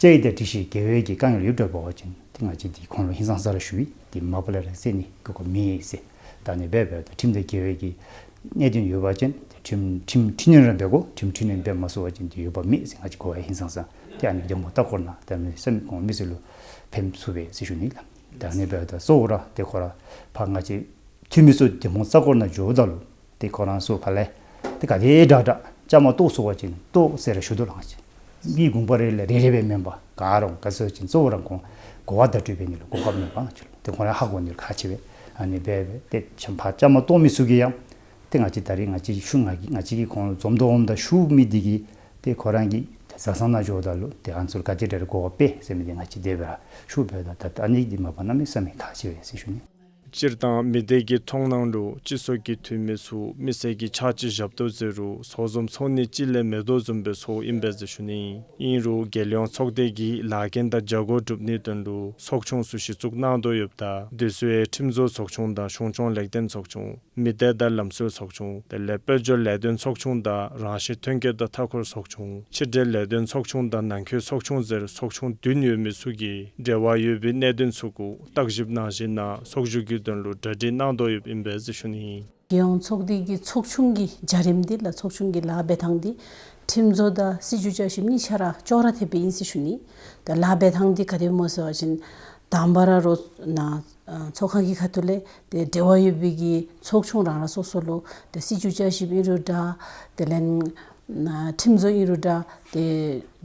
དཔྱད་ཡིག་དང་སྒྲིག་གཞི་འགལ་བའི་གི་དཀའ་ངལ་ཡོདཔ་འདྲཝ་འབད་བ་ཅིན་ཏེ་ང་བཅས་འདི་ཁོང་ལུ་ཧིང་སངས་ས་ར་ཞུ་ཡི། ཏེ་མ་པ་ལས་ར་སེལ་ནི་དགོས་མཁོ་མེད་ཟེར། ད་ཨ་ནི་སྦེ་འབདཝ་ད་ཁྲིམས་དང་འགལ་བའི་གི་གནད་དོན་ཡོད་པ་ཅིན་ཏེ་ཁྲིམས་ཁྲིམས་འཕྲི་སྣོན་ར་འབད་དགོ། ཁྲིམས་འཕྲི་སྣོན་འབད་མ་ཚུགས་པ་ཅིན་ཏེ་འོས་འབབ་མེད་ཟེར་ང་བཅས་གོ་བ་ཧིང་སངས་ས། ཏེ་ཨ་ནི་འདེམས་ཁོངས་ལྟ་སྐོར་ནང་ཏེ་ཨ་ནི་སེམས་ཁོང་མི་སེར་ལུ་ཕན་ཚུགས་པས་ཟེར་ཞུ་ནི་ལགས། ད་ཨ་ནི་འབདཝ་ད་གཙོ་བོ་ར་ཏེ་ཁོ་ར་ཕར་ང་བཅས་འཐུས་མི་ཚུ་འདེམས་ཁོངས་ལྟ་སྐོར་ནང་འགྱོཝ་ད་ལུ་ཏེ་ཁོ་ར་ཚུ་ཕར་ལས་ཏེ་ག་དེ་དྲག་དྲག་བཅའ་མར་གཏོགས་ཚུགས་པ་ཅིན་གཏོགས་ཟེར་ར་ཞུ་དོ་ལགས། ང་བཅས་མི་དགོངས་པ་རེ་ལས་རེ་རེ་སྦེ་མེན་པར་ག་ར་ག་ཟེར་བ་ཅིན་གཙོ་བོ་ར་ཁོང་གོ་བ་བརྡ་སྤྲོད་འབད་ནི་ལུ་གོ་སྐབས་མེད་པ་ང་བཅས་ལུ་ཏེ་ཁོང་ར་ཧ་གོ་ནི་ལུ་ཁག་ཆེ་བས། ཨ་ནི་སྦེ་སྦེ་ཏེ་ཕར་བཅའ་མར་གཏོགས་མི་ཚུ་གིས་ཡང་ཏེ་ང་བཅས་ད་རིས་ང་བཅས་ཞུ་ང་གིས་ང་བཅས་ཀྱིས་ཁོང་ལུ་འཛོམས་དོ་འོངམ་ད་ཞུ་མི་འདི་གིས་ཏེ་ཁོ་ར་གི་ཏེ་བཟའ་ཚང་ནང་འགྱོཝ་ད་ལུ་ཏེ་ཨ་ནི་ཚུ་ལུ་ག་དེ་དྲག་གོ་བ་སྤེལ་ཟེར་མི་འདི་ང་བཅས་དེ་སྦེ་ར་ཞུ་འབདཝ་ད་ད་ཨ་ནི་འདི་མ་པ་གནམ་མེད་ས་མེད་ཁག་ཆེ་བས་ཟེར་ཞུ་ནི། སྤྱིར་བཏང་མི་སྡེ་གི་མཐོང་སྣང་ལུ་སྤྱི་ཚོགས་ཀྱི་འཐུས་མི་ཚུ་མི་སེར་གྱི་ཕྱག་ཕྱི་བཞག་དོ་ཟེར་རུང་ཚོགས་འཛོམས་ཚོགས་ནི་ཅིག་ལས་མེད་དོ་བཟུམ་སྦེ་ཚོརཝ་ཨིན་པས་ཟེར་ཞུ་ནི། ཨིན་རུང་རྒྱལ་ཡོངས་ཚོགས་སྡེ་གིས་ལཱ་འགན་དང་བྱ་སྒོ་སྒྲུབ་ནིའི་དོན་ལུ་ཚོགས་ཆུང་ཚུ་གཞི་བཙུགས་གནང་དོ་ཡོདཔ་ད་དེ་ཚུ་ཡང་ཁྲིམས་བཟོ་ཚོགས་ཆུང་དང་གཞུང་སྐྱོང་ལེགས་ལྡན་ཚོགས་ཆུང་མི་སྡེ་དང་ལམ་སྲོལ་ཚོགས་ཆུང་དེ་ལས་དཔལ་འབྱོར་ལས་དོན་ཚོགས་ཆུང་དང་རང་བཞིན་ཐོན་སྐྱེད་དང་མཐའ་འཁོར་ཚོགས་ཆུང་ཕྱི་འབྲེལ་ལས་དོན་ཚོགས་ཆུང་དང་ནང་འཁོད་ཚོགས་ཆུང་ཟེར་ཚོགས་ཆུང་བདུན་ཡོད་མི་ཚུ་གིས་འབྲེལ་བ་ཡོད་པའི་གནད་དོན་ཚུ་གུ་བརྟག་ཞིབ་གནང་ཞིནམ་ལས་ཚོགས་བཞུགས་ཀྱི་དོན་ལུ་གྲ་སྒྲིག་གནང་དོ་ཡོདཔ་ཨིན་པས་ཟེར་ཞུ་ནི། རྒྱལ་ཡོངས་ཚོགས་སྡེ་གི་ཚོགས་ཆུང་གི་བྱ་རིམ་འདི་ལགས་ཚོགས་ཆུང་གི་ལཱ་འབད་ཐངས་འདི་ཁྲིམས་བཟོ་དང་སྲིད་བྱུས་བསྐྱར་ཞིབ་གཉིས་ཆ་ར་ཅོག་ར་འཐདཔ་ཨིན་ཟེར་ཞུ་ནི། ད་ལཱ་འབད་ཐངས་འདི་ག་དེ་སྨོ་ཟེར་བ་ཅིན་དང་པ་ར་རོགས་ནཱ་ཨ་ཚོགས་ཁང་གི་ཁ་ཐུག་ལས་ཏེ་འབྲེལ་བ་ཡོད་པའི་གི་ཚོགས་ཆུང་རང་རང་སོ་སོ་ལུ་ཏེ་སྲིད་བྱུས་བསྐྱར་ཞིབ་ཨིན་རུང་འདྲ་དེ་ལས་ཨ་ཁྲིམས་བཟོ་ཨིན་རུང་འདྲ་ཏེ་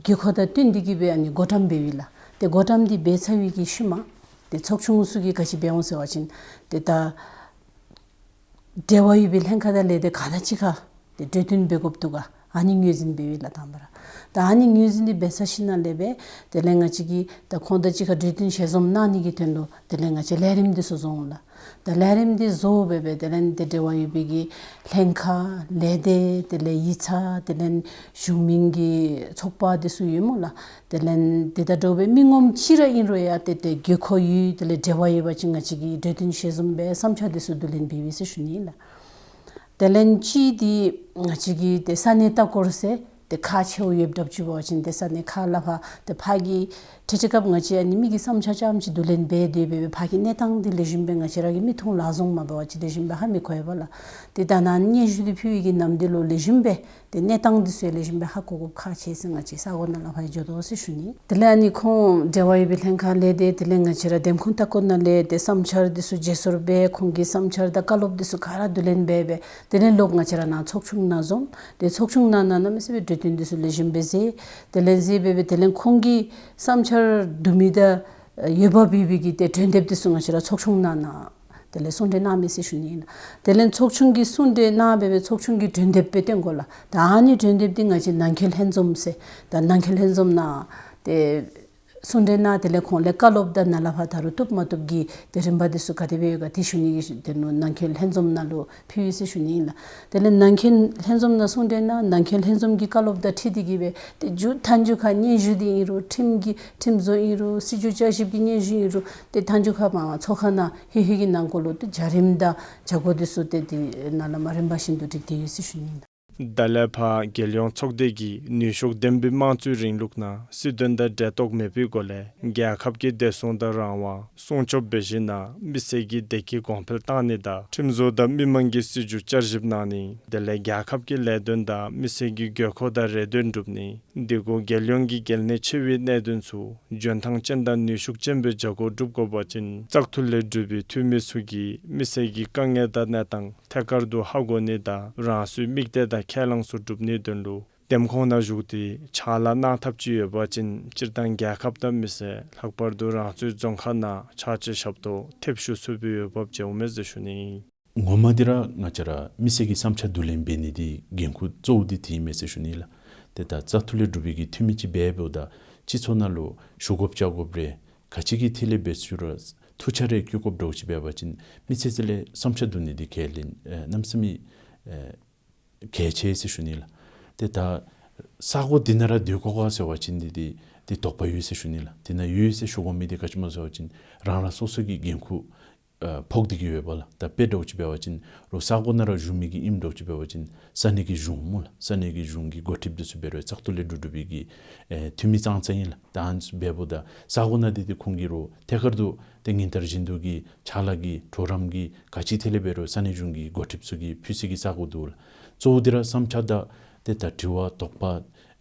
དགོས་མཁོ་དང་བསྟུན་ཏེ་གིས་སྦེ་ཨ་ནི་བགོ་བཀྲམ་འབད་བས་ལགས། ཏེ་བགོ་བཀྲམ་འདི་འབད་ཚར་བའི་གི་ཤུལ་མ་ཏེ་ཚོགས་ཆུང་ཚུ་གིས་ག་ཅི་འབད་འོང་ཟེར་བ་ཅིན་ཏེ་ད་འབྲེལ་བ་ཡོད་པའི་ལྷན་ཁག་དང་ལས་སྡེ་ག་དང་གཅིག་ཁར་ཏེ་གྲོས་བསྟུན་འབད་དགོཔ་འདུག་ག་ཨ་ནི་ངོས་འཛིན་འབད་བས་ལགས་དང་པ་ར། ད་ཨ་ནི་ངོས་འཛིན་འདི་འབད་ཚར་ཞིནམ་ལས་སྦེ་དེ་ལས་ང་བཅས་ཀྱིས་ད་ཁོང་དང་གཅིག་ཁར་གྲོས་བསྟུན་ཞལ་འཛོམས་གནང་ནི་གི་དོན་ལུ་དེ་ལས་ང་བཅས་ལས་རིམ་འདི་ཚུ་བཟོ་འོང་ལགས། ད་ལས་རིམ་འདི་བཟོ་སྦེ་སྦེ་དེ་ལས་ཏེ་འབྲེལ་བ་ཡོད་པའི་གི་ལྷན་ཁག་ལས་སྡེ་དེ་ལས་ཡིག་ཚང་དེ་ལས་གཞུང་མིན་གྱི་ཚོགས་པ་འདི་ཚུ་ཡོད་སྨོ་ལགས། དེ་ལས་ཏེ་ད་འདྲཝ་སྦེ་མི་ངོམ་ཅིག་ར་ཨིན་རུང་ཡང་ཏེ་ཏེ་དགོས་མཁོ་ཡོད་དེ་ལས་འབྲེལ་བ་ཡོད་པ་ཅིན་ང་བཅས་ཀྱིས་གྲོས་བསྟུན་ཞལ་འཛོམས་སྦེ་བསམ་འཆར་འདི་ཚུ་བསྡུ་ལེན་འབད་བས་ཟེར་ཞུ་ནི་ལགས། དེ་ལས་གཅིག་འདི་ང་བཅས་ཀྱི་ཏེ་ས་གནས་ལྟ་སྐོར་ཟེར་ཏེ་ཁག་ཆེཝ་ཡོདཔ་འདྲཝ་ཅིག་འབད་བ་ཅིན་ཏེ་ས་གནས་ཁག་ལ་ཕར་ཏེ་ཕར་གྱི་ཏེ་ཏེ་སྐབས་ང་བཅས་ཨ་ནི་མི་གི་བསམ་འཆར་རྐྱངམ་ཅིག་བསྡུ་ལེན་འབད་དེ་སྦེ་སྦེ་ཕར་གྱི་གནས་སྟངས་འདི་ལེགས་ཤོམ་སྦེ་ང་བཅས་ར་གི་མིག་མཐོང་ལག་བཟུང་མ་འབད་བ་ཅིན་ལེགས་ཤོམ་སྦེ་ཧ་མི་གོ་བས་ལགས། ཏེ་ད་ནཱ་སྙན་ཞུ་འདི་ཕུལ་བའི་གི་ནམ་དུས་ལུ་ལེགས་ཤོམ་སྦེ་ཏེ་གནས་སྟངས་འདི་ཚུ་ལེགས་ཤོམ་སྦེ་ཧ་གོ་དགོཔ་ཁག་ཆེ་ཟེར་ང་བཅས་ས་གོ་ནང་ལས་ཕར་འགྱོ་དོ་ཟེར་ཞུ་ནི། དེ་ལས་ཨ་ནི་ཁོང་འབྲེལ་བ་ཡོད་པའི་ལྷན་ཁག་ལས་ཏེ་དེ་ལས་ང་བཅས་ར་འདེམས་ཁོངས་ལྟ་སྐོར་ནང་ལས་ཏེ་བསམ་འཆར་འདི་ཚུ་བརྗེ་སོར་འབད་ཁོང་གི་བསམ་འཆར་དང་བཀའ་སློབ་འདི་ཚུ་ག་ར་བསྡུ་ལེན་འབད་སྦེ་དེ་ལས་ལོག་ང་བཅས་ར་ནཱ་ཚོགས་ཆུང་ནང་འཛོམས། ཏེ་ཚོགས་ཆུང་ནང་ནང་གནམ་མེད་ས་མེད་སྦེ་གྲོས་བསྟུན་འདི་ཚུ་ལེགས་ཤོམ་སྦེ་མཛད། དེ་ལས་མཛད་འབད་སྦེ་དེ་ལས་ཁོང་གི་བསམ་འཆར་བསྡུ་མི་དང་འོས་འབབ་ཡོད་པའི་གི་ཏེ་གྲོས་འདེབས་འདི་ཚུ་ང་བཅས་ར་ཚོགས་ཆུང་ནང་ནང་དེ་ལས་གསུང་གྲོས་གནང་མི་ཟེར་ཞུ་ནི་ཨིན། དེ་ལས་ཚོགས་ཆུང་གིས་གསུང་གྲོས་གནང་འབད་སྦེ་ཚོགས་ཆུང་གིས་གྲོས་འདེབས་སྦེ་བཏོན་དགོ་ལགས། ད་ཨ་ནི་གྲོས་འདེབས་འདི་ང་བཅས་ནང་འཁོད་ལྷན་འཛོམས་ཟེར་ད་ནང་འཁོད་ལྷན་འཛོམས་ནང་ ཏེ་གསུང་གྲོས་གནང་། དེ་ལས་ཁོང་ལས་བཀའ་སློབ་དང་ནཱ་ལས་ཕར་ད་རུང་བཏུབ་མ་བཏུབ་ཀྱི་ཏེ་རིམ་པ་འདི་ཚུ་ག་དེ་སྦེ་ཡོད་ག་དེ་ཞུ་ནི་གི་ཏེ་ནང་འཁོད་ལྷན་འཛོམས་ནང་ལུ་ཕུལ་ཡི་ཟེར་ཞུ་ནི་ཨིན་ལགས། དེ་ལས་ནང་འཁོད་ལྷན་འཛོམས་ནང་གསུང་གྲོས་གནང་། ནང་འཁོད་ལྷན་འཛོམས་ཀྱི་བཀའ་སློབ་དང་འཁྲིལ་ཏེ་གི་སྦེ་ཏེ་མཇུག་མཐའ་མཇུག་ཁར་སྙན་ཞུ་འདི་ཨིན་རུང་ཁྲིམས་ཀྱི་ཁྲིམས་བཟོ་ཨིན་རུང་སྲིད་བྱུས་བསྐྱར་ཞིབ་ཀྱི་སྙན་ཞུ་ཨིན་རུང་ཏེ་མཐའ་མཇུག་ཁར་མར་ཚོགས་ཁང་ནང་ཧེ་ཧེ་གི་ནང་འཁོད་ལུ་ཏེ་བྱ་རིམ་དང་བྱ་སྒོ་འདི་ཚུ་ཏེ་དེ་ནང་ལས་མར་རིམ་པ་བཞིན་དུ་སྒྲིག་སྟེ་ཡོད་ཟེར་ཞུ་ནི་ཨིན་ལགས། ད་ལས་ཕར་རྒྱལ་ཡོངས་ཚོགས་སྡེ་གིས་ནུས་ཤུགས་ལྡན་པའི་དམངས་གཙོའི་རིང་ལུགས་ནང་སྲིད་དོན་དང་འབྲེལ་གཏོགས་མེད་པའི་སྒོ་ལས་རྒྱལ་ཁབ་ཀྱི་བདེ་སྲུང་དང་རང་དབང་སྲུང་སྐྱོབ་འབད་བཞིན་ན་མི་སེར་གྱི་བདེ་སྐྱིད་གོང་འཕེལ་བཏང་ནི་དང་ཁྲིམས་བཟོ་དང་མི་དམངས་ཀྱི་སྲིད་བྱུས་བསྐྱར་ཞིབ་གནང་ནི། དེ་ལས་རྒྱལ་ཁབ་ཀྱི་ལས་དོན་དང་མི་སེར་གྱི་དགོས་མཁོ་དང་རེ་འདུན་སྒྲུབ་ནི། འདི་གུ་རྒྱལ་ཡོངས་ཀྱི་གལ་གནད་ཆེ་བའི་གནད་དོན་ཚུ་འཇོན་ཐང་ཅན་དང་ནུས་ཤུགས་ཅན་པའི་བྱ་སྒོ་སྒྲུབ་དགོ་པ་ཅིན་བཙག་འཐུ་ལས་གྲུབ་པའི་འཐུས་མི་ཚུ་གིས་མི་སེར་གྱི་དཀའ་ངལ་དང་གནས་སྟངས་ཐད་ཀར་དུ་ཧ་གོ་ནི་དང་རང་སོའི་དམིགས་གཏད་དང་ཁས་བླངས་ཚུ་སྒྲུབ་ནིའི་དོན་ལུ་འདེམས་ཁོངས་ནང་ཞུགས་ཏེ་ཕྱག་ལཱ་གནང་ཐབས་ཅིག་ཡོད་པ་ཅིན་སྤྱིར་བཏང་རྒྱལ་ཁབ་དང་མི་སེར་ལྷག་པར་དུ་རང་སོའི་རྫོང་ཁག་ནང་ཕྱག་ཕྱིད་ཞབས་ཏོག་ཐེབས་ཤུགས་ཚུ་སྦེ་འོས་འབབ་ཅིག་འོང་མས་ཟེར་ཞུ་ནི། ངོ་མ་འདི་ར་ང་བཅས་ར་མི་སེར་གྱི་བསམ་འཆར་བསྡུ་ལེན་འབད་ནི་འདི་འགན་ཁུར་གཙོ་བོ་འདི་དེ་ཨིན་མས་ཟེར་ཞུ་ནི་ལགས། ཏེ་ད་བཙག་འཐུ་ལས་གྲུབ་པའི་གི་འཐུས་མི་ཅིག་འབདཝ་ད་སྤྱི་ཚོགས་ནང་ལུ་ཞུ་དགོཔ་བཅར་དགོཔ་རེ་ག་ཅི་གི་ཐད་ལས་འབད་ཞུ་རུང་ཐུགས་འཆར་རེ་བསྐྱལ་དགོཔ་འདྲཝ་ཅིག་འབད་བ་ཅིན་མི་སེར་ཚུ་ལས་བསམ་འཆར་བསྡུ་ནི་འདི་གལ་ཨིན་ཨེ་གནམ་མེད་ས་མེད་ཨེ་གལ་ཆེ་ཟེར་ཞུ་ནི་ལགས། ཏེ་ད་ས་གོ་འདི་ནང་ར་སྡོད་དགོ་ག་ཟེར་བ་ཅིན་འདི་འདི་འདི་དོགས་པ་ཡོད་ཟེར་ཞུ་ནི་ལགས། འདི་ནང་ཡོད་ཟེར་ཞུ་དགོ་མི་འདི་ག་ཅི་སྨོ་ཟེར་བ་ཅིན་རང་རང་སོ་སོ་གི་འགན་ཁུར་ཨ་ཕོག་སྟེ་གི་ཡོདཔ་ལགས། ད་དཔེ་འདྲཝ་ཅིག་འབད་བ་ཅིན་རོགས་ས་གོ་ནང་ར་བཞུགས་མི་གི་ཨིནམ་འདྲཝ་ཅིག་འབད་བ་ཅིན་ས་གནས་ཀྱི་གཞུང་སྨོ་ལགས། ས་གནས་ཀྱི་གཞུང་གི་འགོ་ཁྲིདཔ་འདི་ཚུ་འབད་རུང་བཙག་འཐུ་ལས་གྲུབ་གྲུབ་པའི་གི་ཨེ་འཐུས་མི་ཙང་ཙང་ཨིན་ལགས། ད་ཨ་ནི་ཚུ་འབདཝ་ད་ས་གོ་ནང་འདི་འདི་ཁོང་གིས་རོགས་ཐད་ཀར་དུ་ཏེ་ཉིན་ལྟར་བཞིན་དུ་གི་ཕྱག་ལཱ་གི་གྲོགས་རམ་གྱི་ག་ཅི་ཐད་ལས་འབད་རུང་ས་གནས་གཞུང་གི་འགོ་ཁྲིདཔ་ཚུ་གིས་ཕུལ་སའི་གི་ས་གོ་འདུག་ལགས། གཙོ་བོ་འདི་ར་བསམ་འཆར་དང་ཏེ་ད་དྲི་བ་དོགས་པ་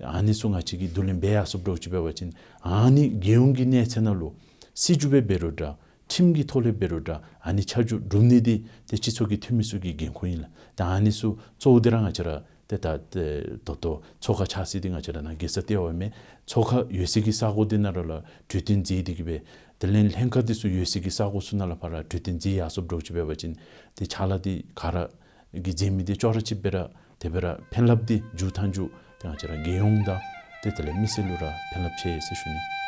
ཨ་ནི་ཚུ་ང་བཅས་ཀྱིས་བསྡུ་ལེན་འབད་ཡར་སོངམ་འདྲཝ་ཅིག་འབད་བ་ཅིན་ཨ་ནི་རྒྱལ་ཡོངས་ཀྱི་གནས་ཚད་ནང་ལུ་སྲིད་བྱུས་སྦེ་འབད་རུང་འདྲ་ཁྲིམས་ཀྱི་ཐོག་ལས་འབད་རུང་འདྲ་ཨ་ནི་ཆ་འཇོག་གྲུབ་ནི་འདི་ཏེ་སྤྱི་ཚོགས་ཀྱི་འཐུས་མི་ཚུ་གི་འགན་ཁུར་ཨིན་ལགས། ད་ཨ་ནི་ཚུ་གཙོ་བོ་འདི་ར་ང་བཅས་ར་ཏེ་ད་ཏེ་ད་ལྟོ་ཚོགས་ཁང་ཆགས་སའི་འདི་ང་བཅས་ར་ནཱ་རྒྱལ་ས་ལྟེ་བ་མས། ཚོགས་ཁང་ཡོད་སའི་གི་ས་གོ་འདི་ནང་ར་ལུ་གྲོས་བསྟུན་མཛད་དེ་གི་སྦེ་དེ་ལས་ལྷན་ཁག་འདི་ཚུ་ཡོད་སའི་གི་ས་གོ་ཚུ་ནང་ལས་ཕར་ར་གྲོས་བསྟུན་མཛད་ཡར་སོངམ་འདྲཝ་ཅིག་འབད་བ་ཅིན་ཏེ་ཕྱག་ལཱ་འདི་ག་ར་གིས་མཛད་མི་འདི་ཅོག་ར་གཅིགཔ་སྦེ་ར་དེ་སྦེ་ར་ཕན་རླབས་འདི་མཇུག་མཐའ་མཇུག་ཏེ་ང་བཅས་ར་རྒྱལ་ཡོངས་དང་ཏེ་དེ་ལས་མི་སེར་ལུ་ར་ཕན་རླབས་ཆེ་ཟེར་ཞུ་ནི།